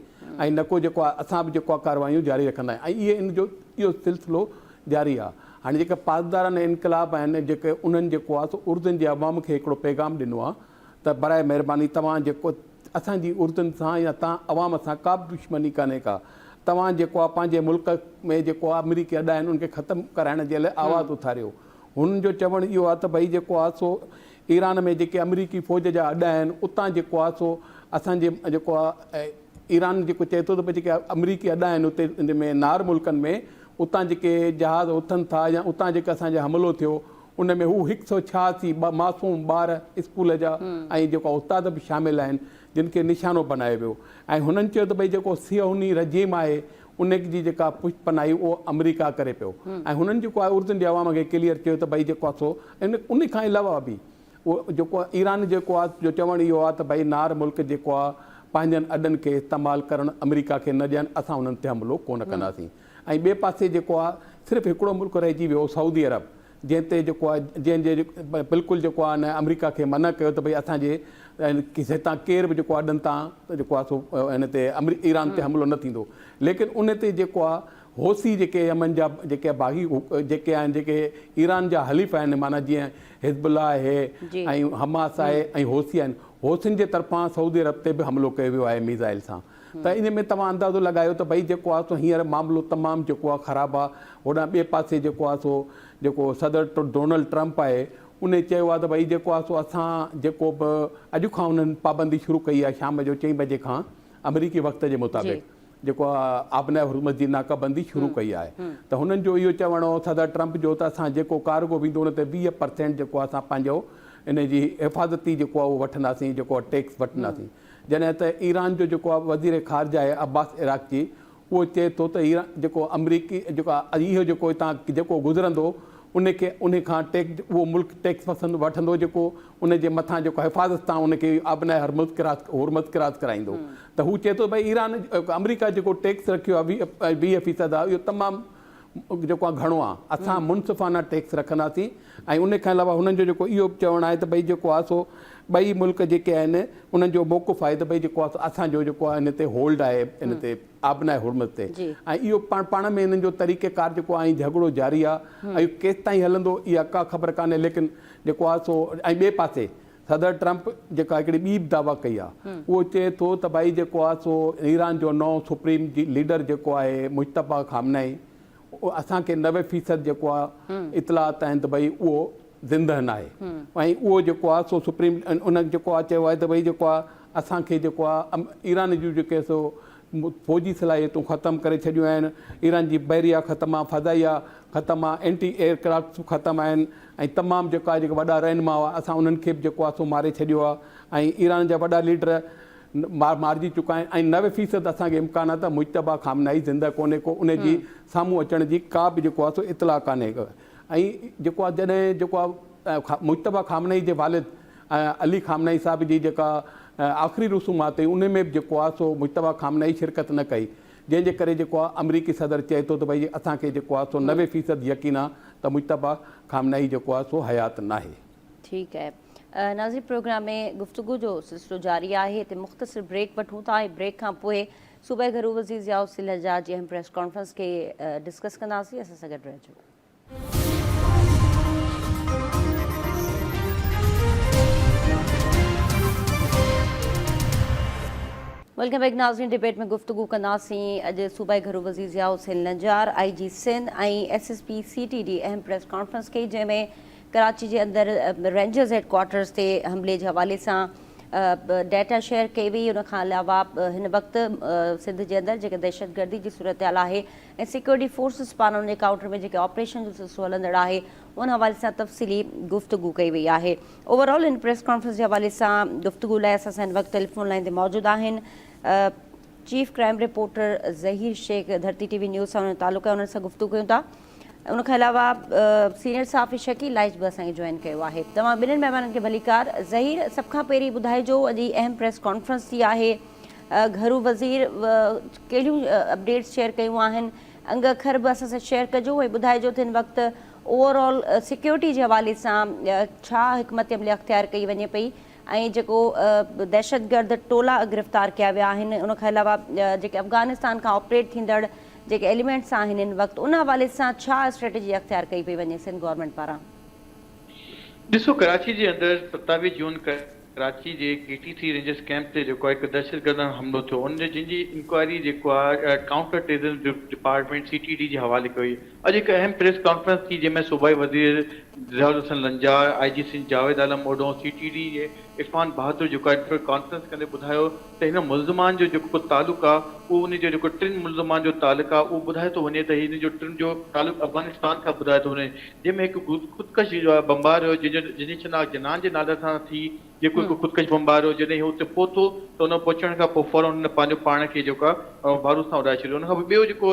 ۽ نه ڪو جيڪو آهي اسان به جيڪو آهي ڪارروايون جاري رکنداسين ۽ اهي ان جو اهو سلسلو جاري آهي. هاڻي جيڪي پاسداران انقلاب آهن جيڪي انهن جيڪو آهي سو اردن جي عوام کي هڪڙو پيغام ڏنو آهي ته براء مهرباني توهان جيڪو اسان جي اردن سان يا تان عوام سان ڪا به دشمني ڪانهي ڪا توهان جيڪو آ پنهنجي ملڪ ۾ جيڪو آ آمريڪي اڏا آهن ان کي ختم ڪرائڻ جي لاء آواز اٿاريو هنن جو چوڻ اهو آ ته ڀئي جيڪو آ سو ايران ۾ جيڪي آمريڪي فوج جا اڏا آهن اتان جيڪو آ سو اسان جي جيڪو آ ايران جيڪو چئي ٿو ته ڀئي جيڪي آمريڪي اڏا آهن اتي ان ۾ نار ملڪن ۾ اتان جيڪي جهاز اٿن ٿا يا اتان جيڪي اسان جي حملو ٿيو ان ۾ هو هڪ سئو 86 معصوم ٻار اسڪول جا ۽ جيڪو استاد به شامل آهن جن کي نشانو بنايو ويو ۽ هنن چيو ته ڀئي جيڪو صيهوني رجيم آهي ان جي جيڪا پشت پناهي اهو آمريڪا ڪري پيو ۽ هنن جيڪو آهي اردن جي عوام کي ڪليئر چيو ته ڀئي جيڪو آهي سو ان کان علاوه به اهو جيڪو ايران جيڪو آهي جو چوڻ اهو آهي ته ڀئي نار ملڪ جيڪو آهي پنهنجن اڏن کي استعمال ڪرڻ آمريڪا کي نه ڏين اسان انهن تي حملو ڪونه ڪنداسين ۽ ٻئي پاسي جيڪو آهي صرف هڪڙو ملڪ رهجي ويو سعودي عرب. جنهن تي جيڪو آهي جنهن جي بلڪل جيڪو آهي نه آمريڪا کي منع ڪيو ته ڀئي اسان جي هتان ڪير به جيڪو آهي اڏن تان جيڪو آهي سو ان تي ايران تي حملو نه ٿيندو ليڪن ان تي جيڪو آهي حوثي جيڪي يمن جا جيڪي باغي جيڪي آهن جيڪي ايران جا حليف آهن معنيٰ جيئن حزب الله آهي ۽ حماس آهي ۽ حوثي آهن حوثين جي طرفان سعودي عرب تي به حملو ڪيو ويو آهي ميزائل سان ته ان ۾ توهان اندازو لڳايو ته ڀئي جيڪو آهي سو هينئر معاملو تمام جيڪو آهي خراب آهي هوڏانهن ٻئي پاسي جيڪو آهي سو جيڪو صدر ڊونلڊ ٽرمپ آهي ان چيو آهي ته ڀئي جيڪو آهي سو اسان جيڪو به اڄ کان انهن پابندي شروع ڪئي آهي شام جو چئين بجي کان آمريڪي وقت جي مطابق جيڪو آبناء هرمز جي ناڪابندي شروع ڪئي آهي ته هنن جو اهو چوڻ هو صدر ٽرمپ جو ته اسان جيڪو ڪارگو ويندو ان تي 20 پرسينٽ جيڪو آهي اسان پنهنجو ان جي حفاظتي جيڪو آهي اهو وٺنداسين جيڪو آهي ٽيڪس وٺنداسين جڏهن ته ايران جو جيڪو آهي وزير خارجه آهي عباس عراقچي اهو چئي ٿو ته ايران جيڪو آمريڪي جيڪو اهو جيڪو هتان جيڪو گذرندو ان کي ان کان ٽيڪس اهو ملڪ ٽيڪس وٺندو جيڪو ان جي مٿان جيڪو حفاظت سان ان کي آبناء هرمز ڪراس هرمز ڪراس ڪرائيندو ته هو چئي ٿو ڀئي ايران آمريڪا جيڪو ٽيڪس رکيو آهي 20 فيصد آهي اهو تمام جيڪو آهي گهڻو آهي اسان منصفانه ٽيڪس رکنداسين ۽ ان کان علاوه هنن جو جيڪو اهو به چوڻ آهي ته ڀئي جيڪو آهي سو ٻئي ملڪ جيڪي آهن انهن جو موقف آهي ته ڀئي جيڪو آهي سو اسان جو جيڪو آهي ان تي هولڊ آهي ان تي آبناء هرمز تي ۽ اهو پاڻ پاڻ ۾ انهن جو طريقه ڪار جيڪو آهي جهڳڙو جاري آهي ۽ اهو ڪيستائين هلندو اها ڪا خبر ڪانهي ليڪن جيڪو آهي سو ۽ ٻئي پاسي صدر ٽرمپ جيڪا هڪڙي ٻي به دعويٰ ڪئي آهي اهو چئي ٿو ته ڀائي جيڪو آهي سو ايران جو نئون سپريم ليڊر جيڪو آهي مجتبيٰ خامنائي اسان کي 90 فيصد جيڪو آهي اطلاعات آهن ته ڀائي اهو زندهه ناهي ۽ اهو جيڪو آهي سو سپريم ان جيڪو آهي چيو آهي ته ڀائي جيڪو آهي اسان کي جيڪو آهي ايران جون جيڪي سو فوجي صلاحيتون ختم ڪري ڇڏيون آهن، ايران جي بحريه ختم آهي، فضائيه ختم آهي، اينٽي ايئر ڪرافٽس به ختم آهن ۽ تمام جيڪو آهي جيڪي وڏا رهنما هئا اسان انهن کي به جيڪو آهي سو ماري ڇڏيو آهي ۽ ايران جا وڏا ليڊر مارجي چڪا آهن ۽ 90 فيصد اسان کي امڪان آهي ته مجتبيٰ خامنائي زنده ڪونهي ڪو ان جي سامهون اچڻ جي ڪا به جيڪو آهي سو اطلاع ڪانهي ۽ جيڪو آهي جڏهن جيڪو آهي مجتبيٰ خامنائي جي والد علي خامنائي صاحب جي جيڪا آخري رسومات هئي ان ۾ به جيڪو آهي سو مجتبيٰ خامنائي شرڪت نه ڪئي جنهن جي ڪري جيڪو آهي آمريڪي صدر چئي ٿو ته ڀئي اسان کي جيڪو آهي سو 90 فيصد يقين آهي ته مجتبيٰ خامنائي جيڪو آهي سو حيات ناهي. ٺيڪ آهي ناظرين پروگرام ۾ گفتگو جو سلسلو جاري آهي هتي مختصر بريڪ وٺون ٿا ۽ بريڪ کان پوء صوبائي گهرو وزير ضياء حسين لنجار جي اهم پريس ڪانفرنس کي ڊسڪس ڪنداسين اسان سان گڏ رهجو. Welcome back ناظرين ڊبيٽ ۾ گفتگو ڪنداسين اڄ صوبائي گهرو وزير Zia Hussain Lanjar I G Sindh ۽ S S P C T D اهم پريس ڪانفرنس ڪئي جنهن ۾ ڪراچي جي اندر رينجرز هيڊ ڪوارٽرز تي حملي جي حوالي سان ڊيٽا شيئر ڪئي وئي ان کان علاوه هن وقت سنڌ جي اندر جيڪا دهشتگردي جي صورتحال آهي ۽ سيڪيورٽي فورسز پاران ان جي ڪائونٽر ۾ جيڪي آپريشن جو سلسلو هلندڙ آهي ان حوالي سان تفصيلي گفتگو ڪئي وئي آهي. اوور آل ان پريس ڪانفرنس جي حوالي سان گفتگو لاء اسان سان هن وقت ٽيليفون لائين تي موجود آهن chief crime reporter Zaheer Shaikh Dharti T V news سان انهن جو تعلق آهي انهن سان گفتگو ڪيون ٿا ان کان علاوه سينيئر صحافي شڪيل لائچ به اسان کي جوائن ڪيو آهي توهان ٻنهين مهمانن کي ڀليڪار ظهير سڀ کان پهرين ٻڌائجو اڄ هي اهم پريس ڪانفرنس ٿي آهي گهرو وزير ڪهڙيون اپڊيٽس شيئر ڪيون آهن انگ اکر به اسان سان شيئر ڪجو ۽ ٻڌائجو ته هن وقت اوور آل سيڪيورٽي جي حوالي سان ڇا حڪمت عملي اختيار ڪئي وڃي پئي ۽ جيڪو دهشتگرد ٽولا گرفتار ڪيا ويا آهن ان کان علاوه جيڪي افغانستان کان آپريٽ ٿيندڙ جيڪي ايليمينٽس آهن هن وقت ان حوالي سان ڇا اسٽريٽجي اختيار ڪئي پئي وڃي سنڌ گورنمينٽ پاران. ڏسو ڪراچي جي اندر 27 جون ڪراچي جي K T C Rangers camp تي جيڪو آهي هڪ دهشتگرداڻو حملو ٿيو ان جي جنهن جي انڪوائري جيڪو آهي counter terrorism department C T D جي حوالي ڪئي وئي اڄ هڪ اهم پريس ڪانفرنس ٿي جنهن ۾ صوبائي وزير Zia ul Hassan Lanjar I G Sindh Javed Alam Odho C T D جي عرفان بهادر جيڪو آهي ڪانفرنس ڪندي ٻڌايو ته هن ملزمان جو جيڪو تعلق آهي اهو ان جو جيڪو ٽن ملزمان جو تعلق آهي اهو ٻڌايو ٿو وڃي ته هن جو ٽن جو تعلق افغانستان کان ٻڌايو ٿو وڃي جنهن ۾ هڪ خودڪش بمبار هيو جنهن جي شناخت جنان جي نالي سان ٿي، جيڪو هڪ خودڪش بمبار هيو، جڏهن هو اتي پهتو ته ان پهچڻ کان پوء فورن هن پنهنجو پاڻ کي جيڪو آهي بارود سان اڏائي ڇڏيو. ان کان پوء ٻيو جيڪو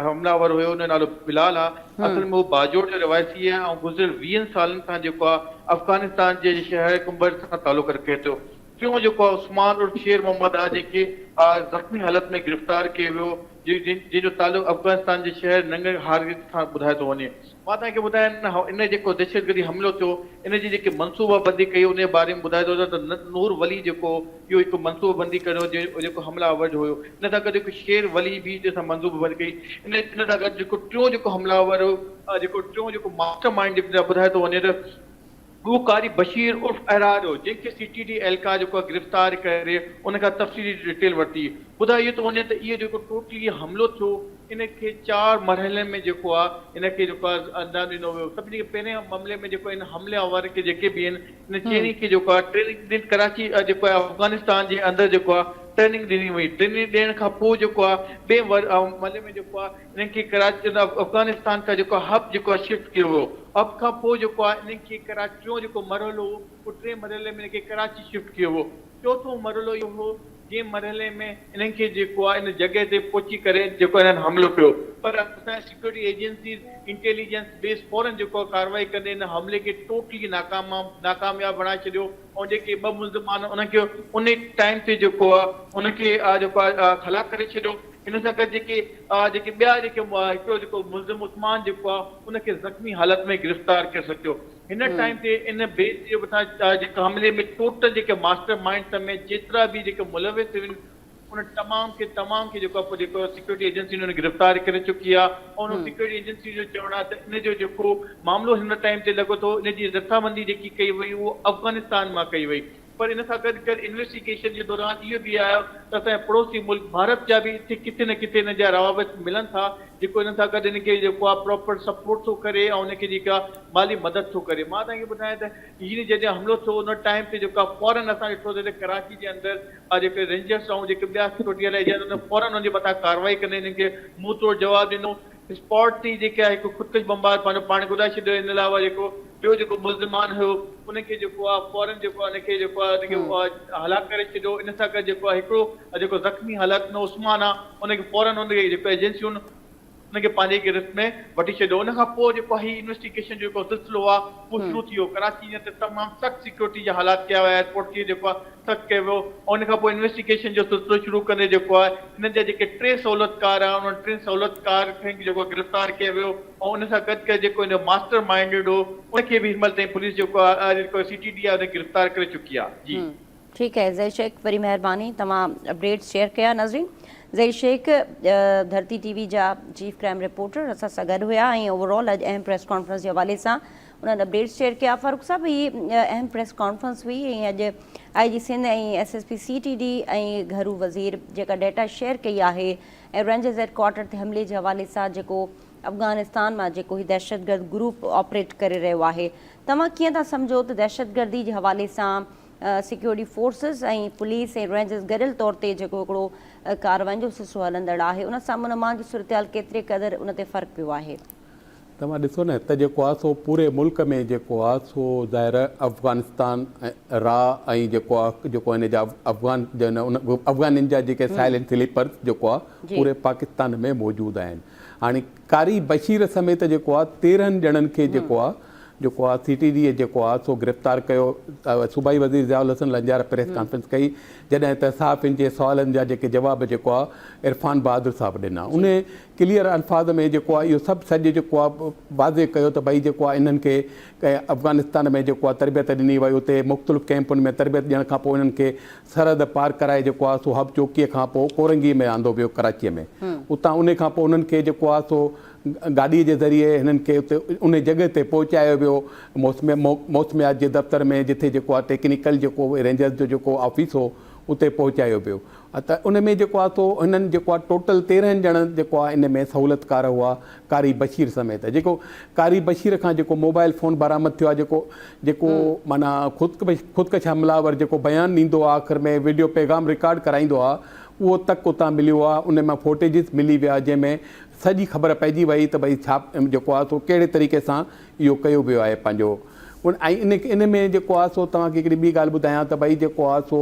حمله آور هيو ان جو نالو بلال آهي، اصل ۾ هو باجوڙ جو رهواسي آهي ۽ گذريل ويهن سالن کان جيڪو آهي افغانستان جي شهر قمبر سان تعلق رکي ٿو. ٽيون جيڪو آهي عثمان عرف شير محمد آهي جنهن کي زخمي حالت ۾ گرفتار ڪيو ويو جنهن جو تعلق افغانستان جي شهر ننگرهار سان ٻڌايو ٿو وڃي. مان توهان کي ٻڌايان ان جيڪو دهشتگردي حملو ٿيو ان جي جيڪي منصوبه بندي ڪئي ان جي باري ۾ ٻڌايو ٿو وڃي ته نور ولي جيڪو اهو هڪ منصوبه بندي ڪريو جيڪو حمله آور هيو ان سان گڏ هڪ شير ولي به جنهن سان منصوبه بندي ڪئي ان ان سان گڏ جيڪو ٽيون جيڪو حمله آور هيو جيڪو ٽيون جيڪو ماسٽر مائنڊ جيڪو ٻڌايو ٿو وڃي ته اهو قاري بشير عرف احرار هيو جنهن کي سي ٽي ڊي اهلڪار جيڪو آهي گرفتار ڪري ان کان تفصيلي ڊيٽيل ورتي. ٻڌايو اهو ٿو وڃي ته اهو جيڪو ٽوٽلي حملو ٿيو ان کي چار مرحلن ۾ جيڪو آهي ان کي جيڪو آهي انجام ڏنو ويو. سڀني کان پهرين معاملي ۾ جيڪو ان حملي آور کي جيڪي به آهن ان چئني کي جيڪو آهي ٽريننگ ڏني ڪراچي جيڪو آهي افغانستان جي اندر جيڪو آهي ٽريننگ ڏني وئي ٽريننگ ڏيڻ کان پوء جيڪو آهي ٻئي مرحلي ۾ جيڪو آهي انهن کي ڪراچي افغانستان کان جيڪو هب جيڪو آهي شفٽ ڪيو ويو هب کان پوء جيڪو آهي انهن کي ڪراچي ٽيون جيڪو مرحلو هو اهو ٽئين مرحلي ۾ انهن کي ڪراچي شفٽ ڪيو ويو چوٿون مرحلو اهو هو جنهن مرحلي ۾ انهن کي جيڪو آهي ان جڳهه تي پهچي ڪري جيڪو انهن حملو ڪيو پر اسان جي سيڪيورٽي ايجنسيز انٽيليجنس بيس فورن جيڪو آهي ڪارروائي ڪندي ان حملي کي ٽوٽلي ناڪام ناڪامياب بڻائي ڇڏيو ۽ جيڪي ٻه ملزم آهن انهن کي ان ئي ٽائيم تي جيڪو آهي ان کي جيڪو آهي هلاڪ ڪري ڇڏيو. ان سان گڏ جيڪي جيڪي ٻيا جيڪي هڪڙو جيڪو ملزم عثمان جيڪو آهي ان کي زخمي حالت ۾ گرفتار ڪري سگهيو. هن ٽائيم تي ان بيچ جي مٿان جيڪو حملي ۾ ٽوٽل جيڪي ماسٽر مائنڊ سميت جيترا به جيڪي ملوث هن ان تمام کي تمام کي جيڪو آهي جيڪو سيڪيورٽي ايجنسين ان گرفتار ڪري چڪي آهي ۽ ان سيڪيورٽي ايجنسي جو چوڻ آهي ته ان جو جيڪو معاملو هن ٽائيم تي لڳو ٿو ان جي رٿابندي جيڪي ڪئي وئي اهو افغانستان مان ڪئي وئي. پر ان سان گڏ گڏ انويسٽيگيشن جي دوران اهو به آيو ته اسان جا پڙوسي ملڪ ڀارت جا به اتي ڪٿي نه ڪٿي انهن جا روابط ملن ٿا جيڪو انهن سان گڏ انهن کي جيڪو آهي پراپر سپورٽ ٿو ڪري ۽ انهن کي جيڪا مالي مدد ٿو ڪري مان توهان کي ٻڌايان ته هي جڏهن حملو ٿيو ان ٽائيم تي جيڪو آهي فورن اسان ڏٺو ته ڪراچي جي اندر جيڪي رينجرس ۽ جيڪي ٻيا سيڪيورٽي وارا ايجنٽ انهن فورن انهن جي مٿان ڪارروائي ڪندي انهن کي منهن ٽوڙ جواب ڏنو اسپاٽ تي ئي جيڪي آهي هڪ خودڪش بمبار پنهنجو پاڻ کي اڏائي ڇڏيو ان علاوه جيڪو ٻيو جيڪو ملزمان هيو ان کي جيڪو آهي فورن جيڪو آهي ان کي جيڪو آهي ان کي هلاڪ ڪري ڇڏيو ان سان گڏ جيڪو آهي هڪڙو جيڪو زخمي حالت ۾ عثمان آهي ان کي فورن ان کي جيڪو ايجنسيون ان کي پنهنجي گرفت ۾ وٺي ڇڏيو ان کان پوء جيڪو آهي انويسٽيگيشن جو جيڪو سلسلو آهي اهو شروع ٿي ويو ڪراچي جي اندر تمام سخت سيڪيورٽي جا حالات ڪيا ويا ايئرپورٽ کي جيڪو آهي سخت ڪيو ويو ۽ ان کان پوء انويسٽيگيشن جو سلسلو شروع ڪندي جيڪو آهي انهن جا جيڪي ٽي سهولتڪار آهن انهن ٽن سهولتڪار کي جيڪو آهي گرفتار ڪيو ويو ۽ ان سان گڏ گڏ جيڪو ان جو ماسٽر مائنڊڊ هو ان کي به هن مهل تائين پوليس جيڪو آهي جيڪو سي ٽي ڊي آهي ان کي گرفتار ڪري چڪي آهي جي. ٺيڪ آهي زهير شيخ وڏي مهرباني توهان اپڊيٽس شيئر ڪيا ناظرين زهير شيخ ڌرتي ٽي وي جا چيف ڪرائم رپورٽر اسان سان گڏ هيا ۽ اوور آل اڄ اهم پريس ڪانفرنس جي حوالي سان انهن اپڊيٽس شيئر ڪيا. فاروق صاحب هي اهم پريس ڪانفرنس هئي ۽ اڄ I G Sindh ۽ S S P C T D ۽ گهرو وزير جيڪا ڊيٽا شيئر ڪئي آهي ۽ رينجرز هيڊ ڪوارٽر تي حملي جي حوالي سان جيڪو افغانستان مان جيڪو هي دهشتگرد گروپ آپريٽ ڪري رهيو آهي توهان ڪيئن ٿا سمجهو ته دهشتگردي جي حوالي سان سيڪيورٽي فورسز ۽ پوليس ۽ رينجرز گڏيل طور تي جيڪو هڪڙو ڪارروائين جو سلسلو هلندڙ آهي ان سان امن امان جي صورتحال ڪيتري قدر ان تي فرق پيو آهي؟ توهان ڏسو نه ته جيڪو آ سو پوري ملڪ ۾ جيڪو آ سو ظاهر افغانستان را ۽ جيڪو آ جيڪو ان جا افغان افغانين جا جيڪي سائلنٽ سليپرز جيڪو آ پوري پاڪستان ۾ موجود آهن هاڻي قاري بشير سميت جيڪو آ 13 ڄڻن کي جيڪو آ جيڪو آ سي ٽي ڊي جيڪو آ سو گرفتار ڪيو صوبائي وزير ضياء الحسن لنجار پريس ڪانفرنس ڪئي جڏهن ته صحافين جي سوالن جا جيڪي جواب جيڪو آ عرفان بهادر صاحب ڏنا ان ڪليئر الفاظ ۾ جيڪو آ اهو سڀ سڄ جيڪو آ واضح ڪيو ته ڀئي جيڪو آ انهن کي افغانستان ۾ جيڪو آ تربيت ڏني وئي اتي مختلف ڪئمپن ۾ تربيت ڏيڻ کان پوء انهن کي سرحد پار ڪرائي جيڪو آ سو حب چوڪيء کان پوء ڪورنگي ۾ آندو ويو ڪراچيء ۾ اتان انهي کان پوء انهن کي جيڪو آ سو گاڏي جي ذريعي هنن کي اتي انهي جڳهه تي پهچايو ويو موسميات جي دفتر ۾ جتي جيڪو آ ٽيڪنيڪل جيڪو رينجرز جو جيڪو آفيس هو اتي پهچايو ويو ته ان ۾ جيڪو آ سو هنن جيڪو آ ٽوٽل 13 ڄڻن جيڪو آ ان ۾ سهولتڪار هئا قاري بشير سميت جيڪو قاري بشير کان جيڪو موبائل فون برآمد ٿيو آ جيڪو جيڪو معنيٰ خودڪش حمله آور جيڪو بيان ڏيندو آ آخر ۾ وڊيو پيغام رڪارڊ ڪرائيندو آ اهو تڪ اتان مليو آ ان مان فوٽيجز ملي ويا جنهن ۾ سڄي خبر پئجي وئي ته ڀئي ڇا جيڪو آ سو ڪهڙي طريقي سان اهو ڪيو ويو آهي پنهنجو ان ۽ ان ان ۾ جيڪو آ سو توهان کي هڪڙي ٻي ڳالهه ٻڌايان ته ڀئي جيڪو آ سو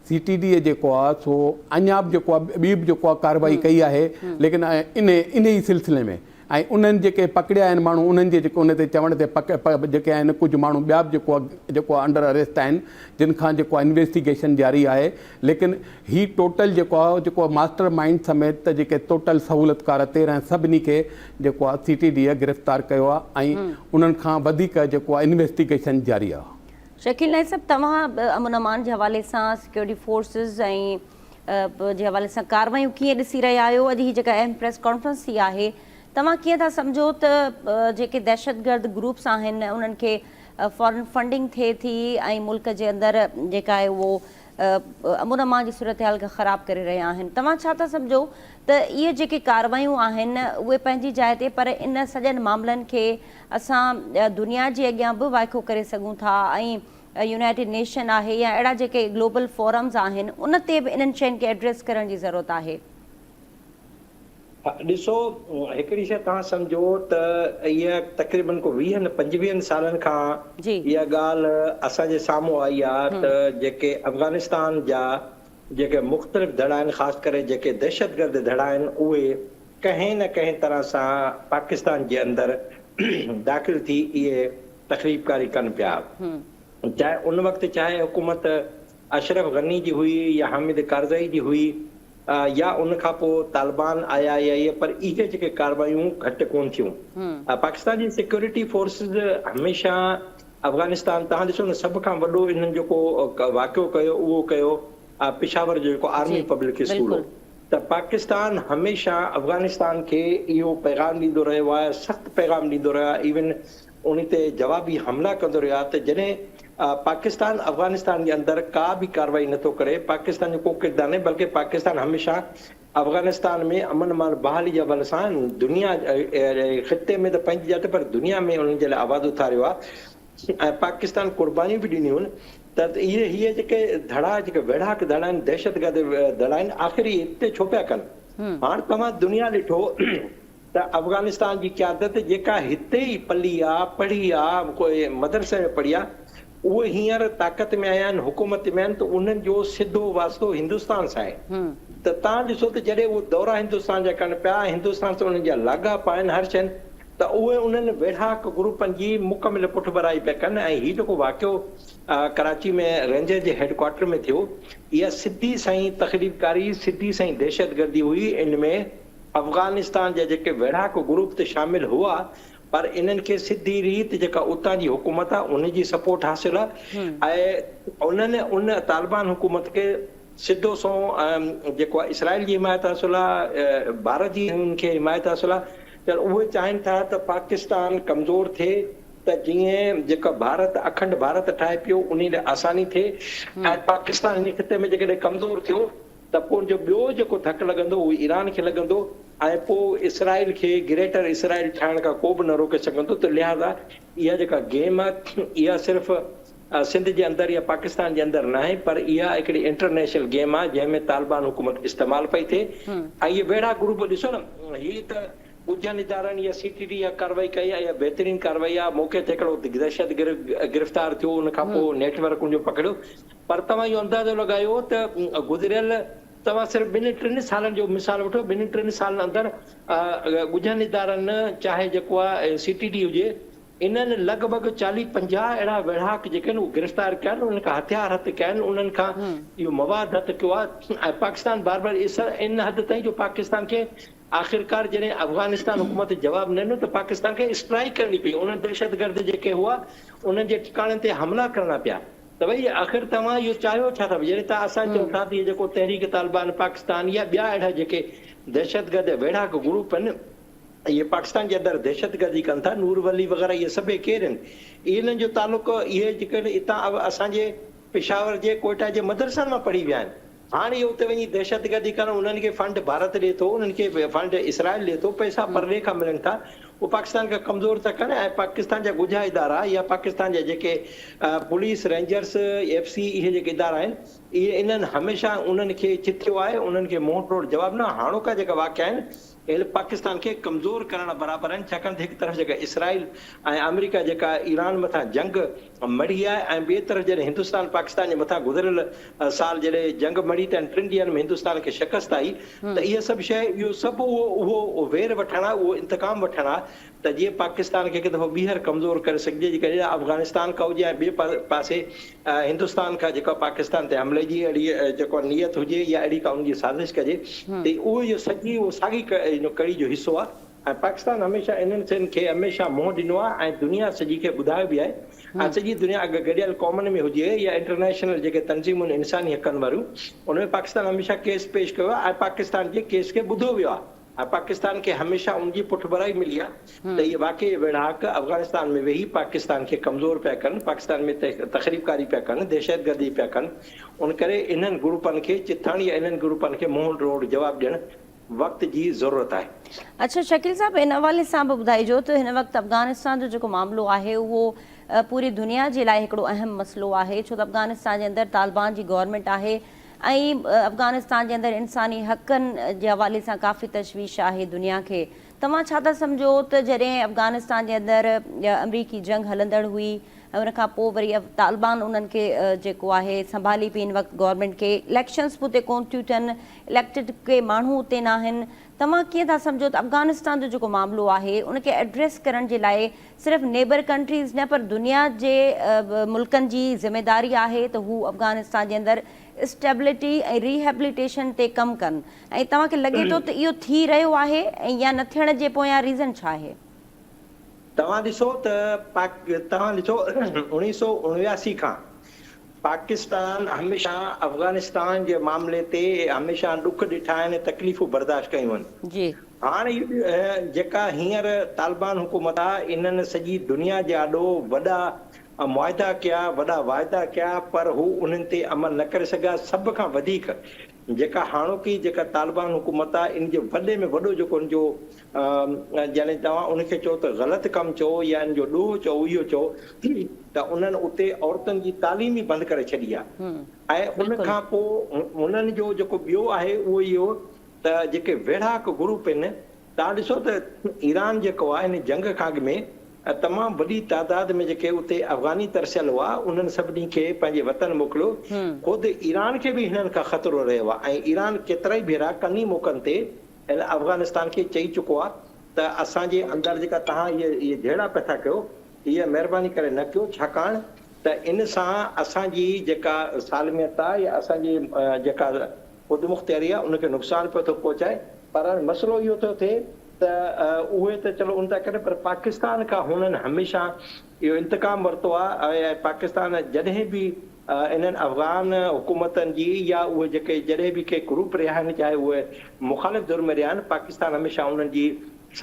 سي ٽي ڊي جيڪو آ سو اڃا به جيڪو آ ٻي به جيڪو آ ڪارروائي ڪئي آهي ليڪن ان ان ئي سلسلي ۾ ۽ انهن جيڪي پڪڙيا آهن ماڻهو انهن جي جيڪو ان تي چوڻ تي پڪ جيڪي آهن ڪجهه ماڻهو ٻيا به جيڪو جيڪو انڊر اريسٽ آهن جن کان جيڪو انويسٽيگيشن جاري آهي ليڪن هي ٽوٽل جيڪو آهي جيڪو ماسٽر مائنڊ سميت ته جيڪي ٽوٽل سهولتڪار 13 سڀني کي جيڪو آهي سي ٽي ڊي گرفتار ڪيو آهي ۽ انهن کان وڌيڪ جيڪو آهي انويسٽيگيشن جاري آهي. شڪيل نائيڪ صاحب توهان به امن امان جي حوالي سان سيڪيورٽي فورسز ۽ جي حوالي سان ڪارروايون ڪيئن ڏسي رهيا آهيو اڄ هي جيڪا اهم پريس ڪانفرنس ٿي آهي توهان ڪيئن ٿا سمجهو ته جيڪي دهشتگرد گروپس آهن انهن کي فارن فنڊنگ ٿئي ٿي ۽ ملڪ جي اندر جيڪا آهي اهو امن امان جي صورتحال کي خراب ڪري رهيا آهن توهان ڇا ٿا سمجهو ته اهي جيڪي ڪارروايون آهن اهي پنهنجي جاء تي پر ان سڄن معاملن کي اسان دنيا جي اڳيان به وائکو ڪري سگهون ٿا ۽ يونائيٽيڊ نيشن آهي يا اهڙا جيڪي گلوبل فورمز آهن ان تي به انهن شين کي ايڊريس ڪرڻ جي ضرورت آهي. ڏسو هڪڙي شيء توهان سمجهو ته اها تقريبن ڪو ويهن پنجويهن سالن کان اها ڳالهه اسان جي سامهون آئي آهي ته جيڪي افغانستان جا جيڪي مختلف ڌڙا آهن خاص ڪري جيڪي دهشتگرد ڌڙا آهن اهي ڪنهن نه ڪنهن طرح سان پاڪستان جي اندر داخل ٿي اهي تخريب ڪاري ڪن پيا. چاهي ان وقت چاهي حڪومت اشرف غني جي هئي يا حامد ڪارزائي جي هئي يا ان کان پوء طالبان آيا يا اهي پر اهي جيڪي ڪاروايون گهٽ ڪون ٿيون. پاڪستان جي سيڪيورٽي فورسز هميشه افغانستان توهان ڏسو نه سڀ کان وڏو انهن جيڪو واقعو ڪيو اهو ڪيو پشاور جو جيڪو آرمي پبلڪ اسڪول هو ته پاڪستان هميشه افغانستان کي اهو پيغام ڏيندو رهيو آهي سخت پيغام ڏيندو رهيو آهي ايون ان تي جوابي حملا ڪندو رهيو آهي ته جڏهن پاڪستان افغانستان جي اندر ڪا به ڪارروائي نٿو ڪري پاڪستان جو ڪو ڪردار ناهي بلڪه پاڪستان هميشه افغانستان ۾ امن امان بحالي جي حوالي سان دنيا خطي ۾ ته پنهنجي جاء تي پر دنيا ۾ انهن جي لاء آواز اٿاريو آهي ۽ پاڪستان قربانيون به ڏنيون ته اهي هي جيڪي ڌڙا جيڪي ويڙهاڪ ڌڙا آهن دهشتگرد ڌڙا آهن آخر اهي اتي ڇو پيا ڪن هاڻ توهان دنيا ڏٺو ته افغانستان جي قيادت جيڪا هتي ئي پلي آ، پڙهي آ، مدرسي ۾ پڙهي آ، اهي هينئر طاقت ۾ آيا آهن، حڪومت ۾ آهن ته انهن جو سڌو واسطو هندستان سان آهي ته تان ڏسو ته جڏهن اهي دورا هندستان جا ڪن پيا ۽ هندستان سان انهن جا لاڳاپا آهن هر شين ته اهي انهن ويڙهاڪ گروپن جي مڪمل پٺڀرائي پيا ڪن ۽ هي جيڪو واقعو ڪراچي ۾ رينجر جي هيڊ ڪوارٽر ۾ ٿيو اها سڌي سئين تخريبڪاري سڌي سئين دهشتگردي هئي ان ۾ افغانستان جا جيڪي ويڙهاڪ گروپ ته شامل هئا پر انهن کي سڌي ريت جيڪا اتان جي حڪومت آهي ان جي سپورٽ حاصل آهي ۽ انهن ان طالبان حڪومت کي سڌو سنئون جيڪو آهي اسرائيل جي حمايت حاصل آهي ڀارت جي انهن کي حمايت حاصل آهي ته اهي چاهين ٿا ته پاڪستان ڪمزور ٿئي ته جيئن جيڪا ڀارت اکنڊ ڀارت ٺاهي پيو انهي لاء آساني ٿئي ۽ پاڪستان هن خطي ۾ جيڪڏهن ڪمزور ٿيو ته پوء ان جو ٻيو جيڪو ڌڪ لڳندو اهو ايران کي لڳندو ۽ پوء اسرائيل کي گريٽر اسرائيل ٺاهڻ کان ڪو به نه روڪي سگهندو ته لهذا اها جيڪا گيم آهي اها صرف سنڌ جي اندر يا پاڪستان جي اندر ناهي پر اها هڪڙي انٽرنيشنل گيم آهي جنهن ۾ طالبان حڪومت استعمال پئي ٿئي ۽ اهي ويڙها گروپ ڏسو نه هي ته ڳجهن ادارن يا سي ٽي ڊي اها ڪارروائي ڪئي آهي اها بهترين ڪارروائي آهي موقعي تي هڪڙو دهشتگرد گرفتار ٿيو ان کان پوء نيٽ ورڪ ان جو پڪڙيو پر توهان اهو اندازو لڳايو ته گذريل توهان صرف ٻن ٽن سالن جو مثال وٺو ٻن ٽن سالن اندر ڳجهن ادارن چاهي جيڪو آهي سي ٽي ڊي هجي انهن لڳ ڀڳ چاليهه پنجاهه اهڙا ويڙهاڪ جيڪي آهن اهي گرفتار ڪيا آهن انهن کان هٿيار هٿ ڪيا آهن انهن کان اهو مواد هٿ ڪيو آهي ۽ پاڪستان بار بار ان حد تائين جو پاڪستان کي آخرڪار جڏهن افغانستان حڪومت جواب نه ڏنو ته پاڪستان کي اسٽرائيڪ ڪرڻي پئي انهن دهشتگرد جيڪي هئا انهن جي ٺڪاڻن تي حملا ڪرڻا پيا ته ڀئي آخر توهان اهو چاهيو ڇا ٿا؟ جڏهن ته اسان چئون ٿا ته اهي جيڪو تحريڪ طالبان پاڪستان يا ٻيا اهڙا جيڪي دهشتگرد ويڙهاڪ گروپ آهن اهي پاڪستان جي اندر دهشتگردي ڪن ٿا نور ولي وغيره اهي سڀئي ڪير آهن؟ انهن جو تعلق اهي جيڪي اتان اسان جي پشاور جي ڪوئيٽا جي مدرسن مان پڙهي ويا آهن هاڻ اهي اتي وڃي دهشتگردي ڪرڻ انهن کي فنڊ ڀارت ڏي ٿو انهن کي فنڊ اسرائيل ڏي ٿو پئسا پرڏيهه کان ملن ٿا اهي پاڪستان کي ڪمزور ٿا ڪن ۽ پاڪستان جا ڳجها ادارا يا پاڪستان جا جيڪي پوليس رينجرس ايف سي اهي جيڪي ادارا آهن اهي انهن هميشه انهن کي چٿيو آهي انهن کي منهن ٽوڙ جواب نه هاڻوڪا جيڪا واقعا آهن اهي پاڪستان کي ڪمزور ڪرڻ برابر آهن ڇاڪاڻ ته هڪ طرف جيڪا اسرائيل ۽ آمريڪا جيڪا ايران مٿان جنگ مڙهي آهي ۽ ٻئي طرف جڏهن هندستان پاڪستان جي مٿان گذريل سال جڏهن جنگ مڙهي ته ٽن ڏينهن ۾ هندستان کي شڪست آئي ته اها سڀ شيء اهو سڀ اهو اهو وير وٺڻ آهي اهو انتقام وٺڻ آهي ته جيئن پاڪستان کي هڪ دفعو ٻيهر ڪمزور ڪري سگهجي جيڪڏهن افغانستان کان هجي ۽ ٻئي پاسي هندستان کان جيڪا پاڪستان تي حملي جي اهڙي جيڪو نيت هجي يا اهڙي ڪا ان جي سازش ڪجي ته اهو اهو سڄي اهو ساڳي ڪڙي جو حصو آهي ۽ پاڪستان هميشه انهن شين کي هميشه منهن ڏنو آهي ۽ دنيا سڄي کي ٻڌايو به آهي ۽ سڄي دنيا اڳ گڏيل قومن ۾ هجي يا انٽرنيشنل جيڪي تنظيمون انساني حقن واريون ان ۾ پاڪستان هميشه ڪيس پيش ڪيو آهي ۽ پاڪستان جي ڪيس کي ٻڌو ويو آهي. ۽ پاڪستان کي هميشه ان جي پٺڀرائي ملي آهي ته اهي واقعي ويڙهاڪ افغانستان ۾ ويهي پاڪستان کي ڪمزور پيا ڪن، پاڪستان ۾ تخريبڪاري پيا ڪن، دهشتگردي پيا ڪن، ان ڪري انهن گروپن کي چٿڻ يا انهن گروپن کي منهن ٽوڙ جواب ڏيڻ وقت جي ضرورت آهي. اڇا شڪيل صاحب ان حوالي سان به ٻڌائجو ته هن وقت افغانستان جو جيڪو معاملو آهي اهو پوري دنيا جي لاء هڪڙو اهم مسئلو آهي ڇو ته افغانستان جي اندر طالبان جي گورنمينٽ آهي ۽ افغانستان جي اندر انساني حقن جي حوالي سان ڪافي تشويش آهي دنيا کي توهان ڇا ٿا سمجهو ته جڏهن افغانستان جي اندر آمريڪي جنگ هلندڙ هئي ۽ ان کان پوء وري طالبان انهن کي جيڪو آهي سنڀالي پئي ان وقت گورنمينٽ کي اليڪشنس به اتي ڪون ٿيون ٿين اليڪٽيڊ ڪي ماڻهو اتي ناهن توهان ڪيئن ٿا سمجهو ته افغانستان جو جيڪو معاملو آهي ان کي ايڊريس ڪرڻ جي لاء صرف نيبر ڪنٽريز نه پر دنيا جي ملڪن جي ذميداري آهي ته هو افغانستان جي اندر اسٽيبلٽي ۽ ريهيبليٽيشن تي ڪم ڪن ۽ توهان کي لڳي ٿو ته اهو ٿي رهيو آهي ۽ يا نه ٿيڻ جي پويان ريزن ڇا آهي؟ توهان ڏسو ته توهان ڏسو 1979 کان پاڪستان هميشه افغانستان جي معاملي تي هميشه ڏک ڏٺا آهن ۽ تڪليفون برداشت ڪيون آهن. جي. هاڻ جيڪا هينئر طالبان حڪومت آ انهن سڄي دنيا جي آڏو وڏا معاهدا ڪيا، وڏا واعدا ڪيا پر هو انهن تي عمل نه ڪري سگهيا. سڀ کان وڌيڪ جيڪا هاڻوڪي جيڪا طالبان حڪومت آ ان جو وڏي ۾ وڏو جيڪو ان جو يعني توهان ان کي چئو ته غلط ڪم چئو يا ان جو ڏوهه چئو اهو چئو ته انهن اتي عورتن جي تعليم ئي بند ڪري ڇڏي آ ۽ ان کان پوء انهن جو جيڪو ٻيو آهي اهو اهو ته جيڪي ويڙهاڪ گروپ آهن توهان ڏسو ته ايران جيڪو آهي هن جنگ کان اڳ ۾ تمام وڏي تعداد ۾ جيڪي اتي افغاني ترسيل هئا انهن سڀني کي پنهنجي وطن موڪليو. خود ايران کي به هنن کان خطرو رهيو آهي ۽ ايران ڪيترائي ڀيرا ڪني موقعن تي هن افغانستان کي چئي چڪو آهي ته اسان جي اندر جيڪا توهان اهي جهيڙا پيا ٿا ڪيو اهي مهرباني ڪري نه ڪيو ڇاڪاڻ ته ان سان اسان جي جيڪا سالميت آهي يا اسان جي جيڪا خودمختياري آهي ان کي نقصان پيو ٿو پهچائي پر هاڻي مسئلو اهو ٿو ٿئي ته اهي ته چلو ان تان ڪري پر پاڪستان کان هنن هميشه اهو انتقام ورتو آهي ۽ پاڪستان جڏهن به انهن افغان حڪومتن جي يا اهي جيڪي جڏهن به ڪي گروپ رهيا آهن چاهي اهي مخالف ڌر ۾ رهيا آهن پاڪستان هميشه انهن جي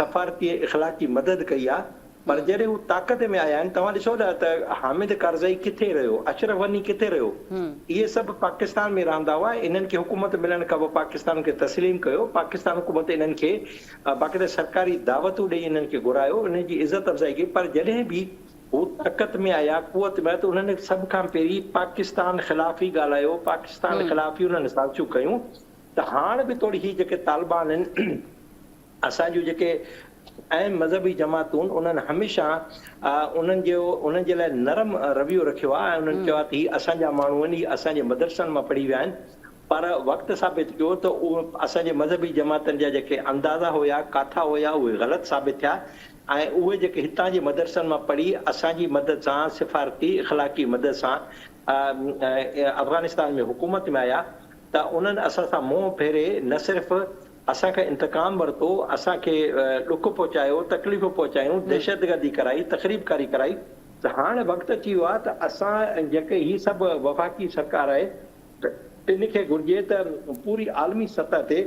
سفارتي ۽ اخلاقي مدد ڪئي آهي پر جڏهن هو طاقت ۾ آيا آهن، توهان ڏسو نه ته حامد ڪرزئي ڪٿي رهيو، اشرف غني ڪٿي رهيو، اهي سڀ پاڪستان ۾ رهندا هئا، انهن کي حڪومت ملڻ کان پوء پاڪستان کي تسليم ڪيو، پاڪستان حڪومت انهن کي باقاعده سرڪاري دعوتون ڏئي انهن کي گهرايو، انهن جي عزت افزائي ڪئي، پر جڏهن به هو طاقت ۾ آيا، قوت ۾ آيا ته انهن سڀ کان پهرين پاڪستان خلاف ئي ڳالهايو، پاڪستان خلاف ئي انهن سازشون ڪيون ته هاڻ به توڙي هي جيڪي طالبان آهن، اسان جون جيڪي اهم مذهبي جماعتون انهن هميشه انهن جو انهن جي لاء نرم رويو رکيو آهي ۽ انهن چيو آهي ته هي اسان جا ماڻهو آهن هي اسان جي مدرسن مان پڙهي ويا آهن پر وقت ثابت ڪيو ته اهي اسان جي مذهبي جماعتن جا جيڪي اندازا هيا ڪاٿا هيا اهي غلط ثابت ٿيا ۽ اهي جيڪي هتان جي مدرسن مان پڙهي اسان جي مدد سان سفارتي اخلاقي مدد سان افغانستان ۾ حڪومت ۾ آيا ته انهن اسان سان منهن ڦيري نه صرف اسان کان انتقام ورتو، اسان کي ڏک پهچايو، تڪليفون پهچايون، دهشتگردي ڪرائي، تخريب ڪاري ڪرائي ته هاڻ وقت اچي ويو آهي ته اسان جيڪي هي سڀ وفاقي سرڪار آهي ان کي گهرجي ته پوري عالمي سطح تي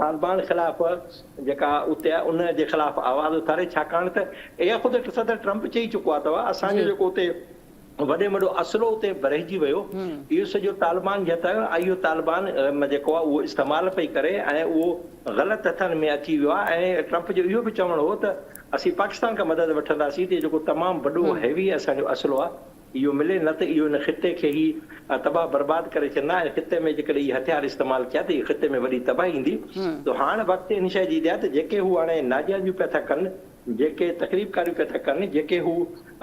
طالبان خلاف جيڪا اتي آهي ان جي خلاف آواز اٿاري ڇاڪاڻ ته اها خود صدر ٽرمپ چئي چڪو آهي ته اسان جو جيڪو اتي وڏي ۾ وڏو اصلو اتي رهجي ويو. اهو سڄو طالبان جي هٿ آيو ۽ اهو طالبان جيڪو آهي اهو استعمال پئي ڪري ۽ اهو غلط هٿن ۾ اچي ويو آهي ۽ ٽرمپ جو اهو به چوڻ هو ته اسين پاڪستان کان مدد وٺنداسين ته اهو جيڪو تمام وڏو هيوي اسان جو اصلو آهي. اهو ملي نه ته اهو هن خطي کي ئي تباهه برباد ڪري ڇڏندا ۽ خطي ۾ جيڪڏهن اهي هٿيار استعمال ڪيا ته اهي خطي ۾ وڏي تباهي ايندي ته هاڻ وقت ان شيء جي آهي ته جيڪي هو هاڻي ناجائزيون پيا ٿا ڪن جيڪي تخريب ڪاريون پيا ٿا ڪن جيڪي هو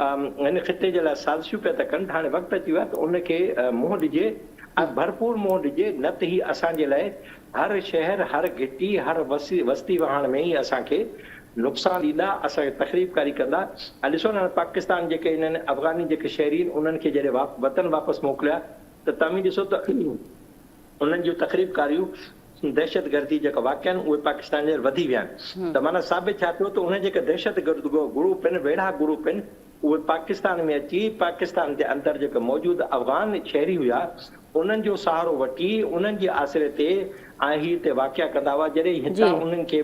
هن خطي جي لاء سازشون پيا ٿا ڪن ته هاڻي وقت اچي ويو آهي ته ان کي منهن ڏجي ۽ ڀرپور منهن ڏجي نه ته هي اسان جي لاء هر شهر هر گهٽي هر وستي وهاڻ ۾ هي اسان کي نقصان ڏيندا اسان کي تخريب ڪاري ڪندا ۽ ڏسو نه هاڻي پاڪستان جيڪي انهن افغاني جيڪي شهري آهن انهن کي جڏهن وطن واپس موڪليا ته توهين ڏسو ته انهن جون تخريب ڪاريون دهشت گردي جيڪا واقعا آهن اهي پاڪستان جي اندر وڌي ويا آهن ته معنيٰ ثابت ڇا ٿيو ته انهن جيڪي دهشت گرد گروپ آهن ويڙها گروپ آهن اهي پاڪستان ۾ اچي پاڪستان جي اندر جيڪي موجود افغان شهري هيا انهن جو سهارو وٺي انهن جي آسري تي ۽ هي هتي واقعا ڪندا هئا جڏهن هتان انهن کي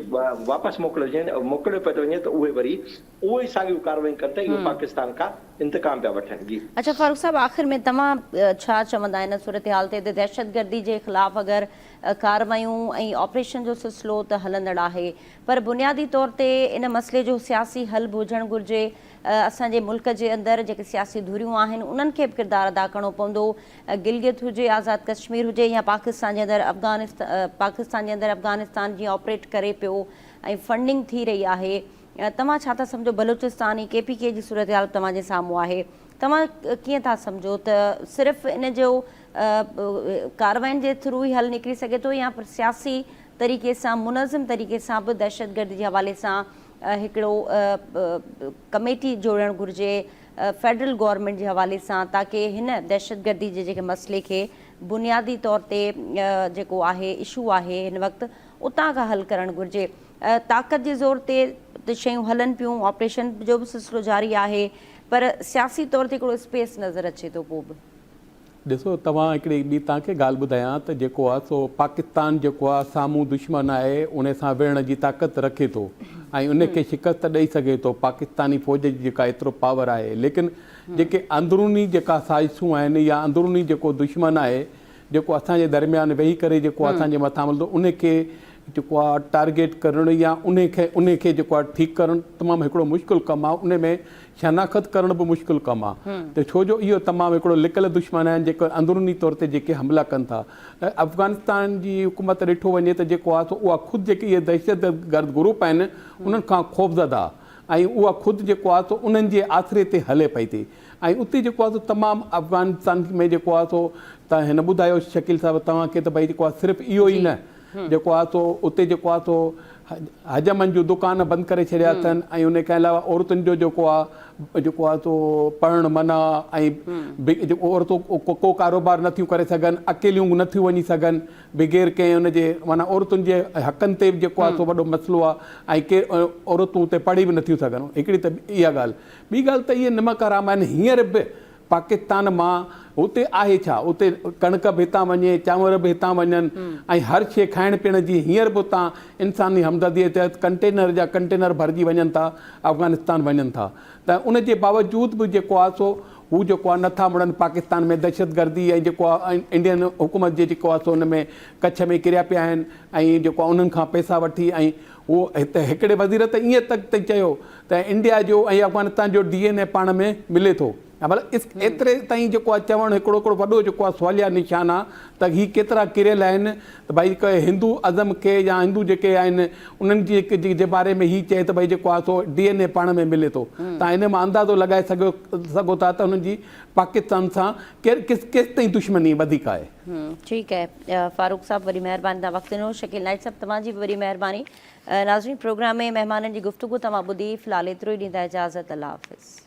واپس موڪليو موڪليو پيو ٿو وڃي ته اهي وري اهو ئي ساڳيون ڪارروائيون ڪن ٿا اهو پاڪستان کان انتقام پيا وٺن جي. اڇا فاروق صاحب آخر ۾ توهان ڇا چوندا ان صورتحال تي ته دهشتگردي جي خلاف اگر ڪارروايون ۽ آپريشن جو سلسلو ته هلندڙ آهي پر بنيادي طور تي ان مسئلي جو سياسي حل به هجڻ گهرجي اسان جي ملڪ جي اندر جيڪي سياسي ڌريون آهن انهن کي به ڪردار ادا ڪرڻو پوندو گلگت هجي آزاد ڪشمير هجي يا پاڪستان جي اندر پاڪستان جي اندر افغانستان جيئن آپريٽ ڪري پيو ۽ فنڊنگ ٿي رهي آهي توهان ڇا ٿا سمجهو بلوچستان ۽ ڪي پي ڪي جي صورتحال توهان جي سامهون آهي توهان ڪيئن ٿا سمجهو ته صرف ان جو ڪارواين جي ٿرو ئي حل نڪري سگهي ٿو يا سياسي طريقي سان منظم طريقي سان به دهشتگردي جي حوالي سان هڪڙو ڪميٽي جوڙڻ گهرجي فيڊرل گورنمينٽ جي حوالي سان تاڪه هن دهشتگردي جي جيڪي مسئلي کي بنيادي طور تي جيڪو آهي اشو آهي هن وقت اتان کان حل ڪرڻ گهرجي طاقت جي زور تي ته شيون هلن پيون آپريشن جو به سلسلو جاري آهي پر سياسي طور تي هڪڙو اسپيس نظر اچي ٿو پوء به. ڏسو توهان هڪڙي ٻي توهان کي ڳالهه ٻڌايان ته جيڪو آ سو پاڪستان جيڪو آ سامهون دشمن آهي ان سان وڙهڻ جي طاقت رکي ٿو ۽ ان کي شڪست ڏئي سگهي ٿو پاڪستاني فوج جي جيڪا ايترو پاور آهي ليڪن جيڪي اندروني جيڪا سازشون آهن يا اندروني جيڪو دشمن آهي جيڪو اسان جي درميان ويهي ڪري جيڪو اسان جي مٿان حملو ان کي جيڪو آ ٽارگيٽ ڪرڻ يا انهي کي انهي کي جيڪو آ ٺيڪ ڪرڻ تمام هڪڙو مشڪل ڪم آ انهي ۾ شناخت ڪرڻ به مشڪل ڪم آ ته ڇو جو اهو تمام هڪڙو لڪل دشمن آهن جيڪو اندروني طور تي جيڪي حملا ڪن ٿا افغانستان جي حڪومت ڏٺو وڃي ته جيڪو آ سو اها خود جيڪي اهي دهشت گرد گروپ آهن انهن کان خوفزده آ ۽ اها خود جيڪو آ سو انهن جي آسري تي هلي پئي ٿي ۽ اتي جيڪو آ سو تمام افغانستان ۾ جيڪو آ سو ته هن ٻڌايو شڪيل صاحب توهان کي ته ڀئي جيڪو آ صرف اهو ئي نه جيڪو آ سو اتي جيڪو آ سو حجمن جون دڪان بند ڪري ڇڏيا اٿن ۽ ان کان علاوه عورتن جو جيڪو آ جيڪو آ سو پڙهڻ منع ۽ جيڪو عورتون ڪو ڪاروبار نٿيون ڪري سگهن اڪيليون نٿيون وڃي سگهن بغير ڪنهن ان جي معنيٰ عورتن جي حقن تي به جيڪو آ سو وڏو مسئلو آ ۽ ڪي عورتون اتي پڙهي به نٿيون سگهن هڪڙي ته اها ڳالهه ٻي ڳالهه ته اهي نمڪ حرام آهن هينئر به پاڪستان مان اتي آهي ڇا؟ اتي ڪڻڪ به هتان وڃي، چانور به هتان وڃن ۽ هر شيء کائڻ پيئڻ جي هينئر به اتان انساني همدرديء تحت ڪنٽينر جا ڪنٽينر ڀرجي وڃن ٿا، افغانستان وڃن ٿا ته ان جي باوجود به جيڪو آهي سو هو جيڪو آهي نٿا مڙن پاڪستان ۾ دهشتگردي ۽ جيڪو آهي انڊين حڪومت جي جيڪو آهي سو ان ۾ ڪڇ ۾ ڪريا پيا آهن ۽ جيڪو آهي انهن کان پئسا وٺي ۽ هو هت هڪڙي وزير ته ائين تڪ تائين چيو ته انڊيا جو ۽ افغانستان جو ڊي اين اي پاڻ ۾ ملي ٿو مطلب ايتري تائين جيڪو آهي چوڻ هڪڙو هڪڙو وڏو جيڪو آهي سواليا نشان آهي ته هي ڪيترا ڪريل آهن ته ڀائي هڪ هندو ازم کي يا هندو جيڪي آهن انهن جي جي باري ۾ هي چئي ته ڀائي جيڪو آهي سو ڊي اين اي پاڻ ۾ ملي ٿو تان ان مان اندازو لڳائي سگهو سگهو ٿا ته انهن جي پاڪستان سان ڪير ڪس ڪيستائين دشمني وڌيڪ آهي. ٺيڪ آهي فاروق صاحب وڏي مهرباني توهان وقت ڏنو شڪيل نائچ صاحب توهان جي به وڏي مهرباني ناظرين پروگرام ۾ مهمانن جي گفتگو توهان ٻڌي في الحال ايترو ئي ڏيندا اجازت الله حافظ.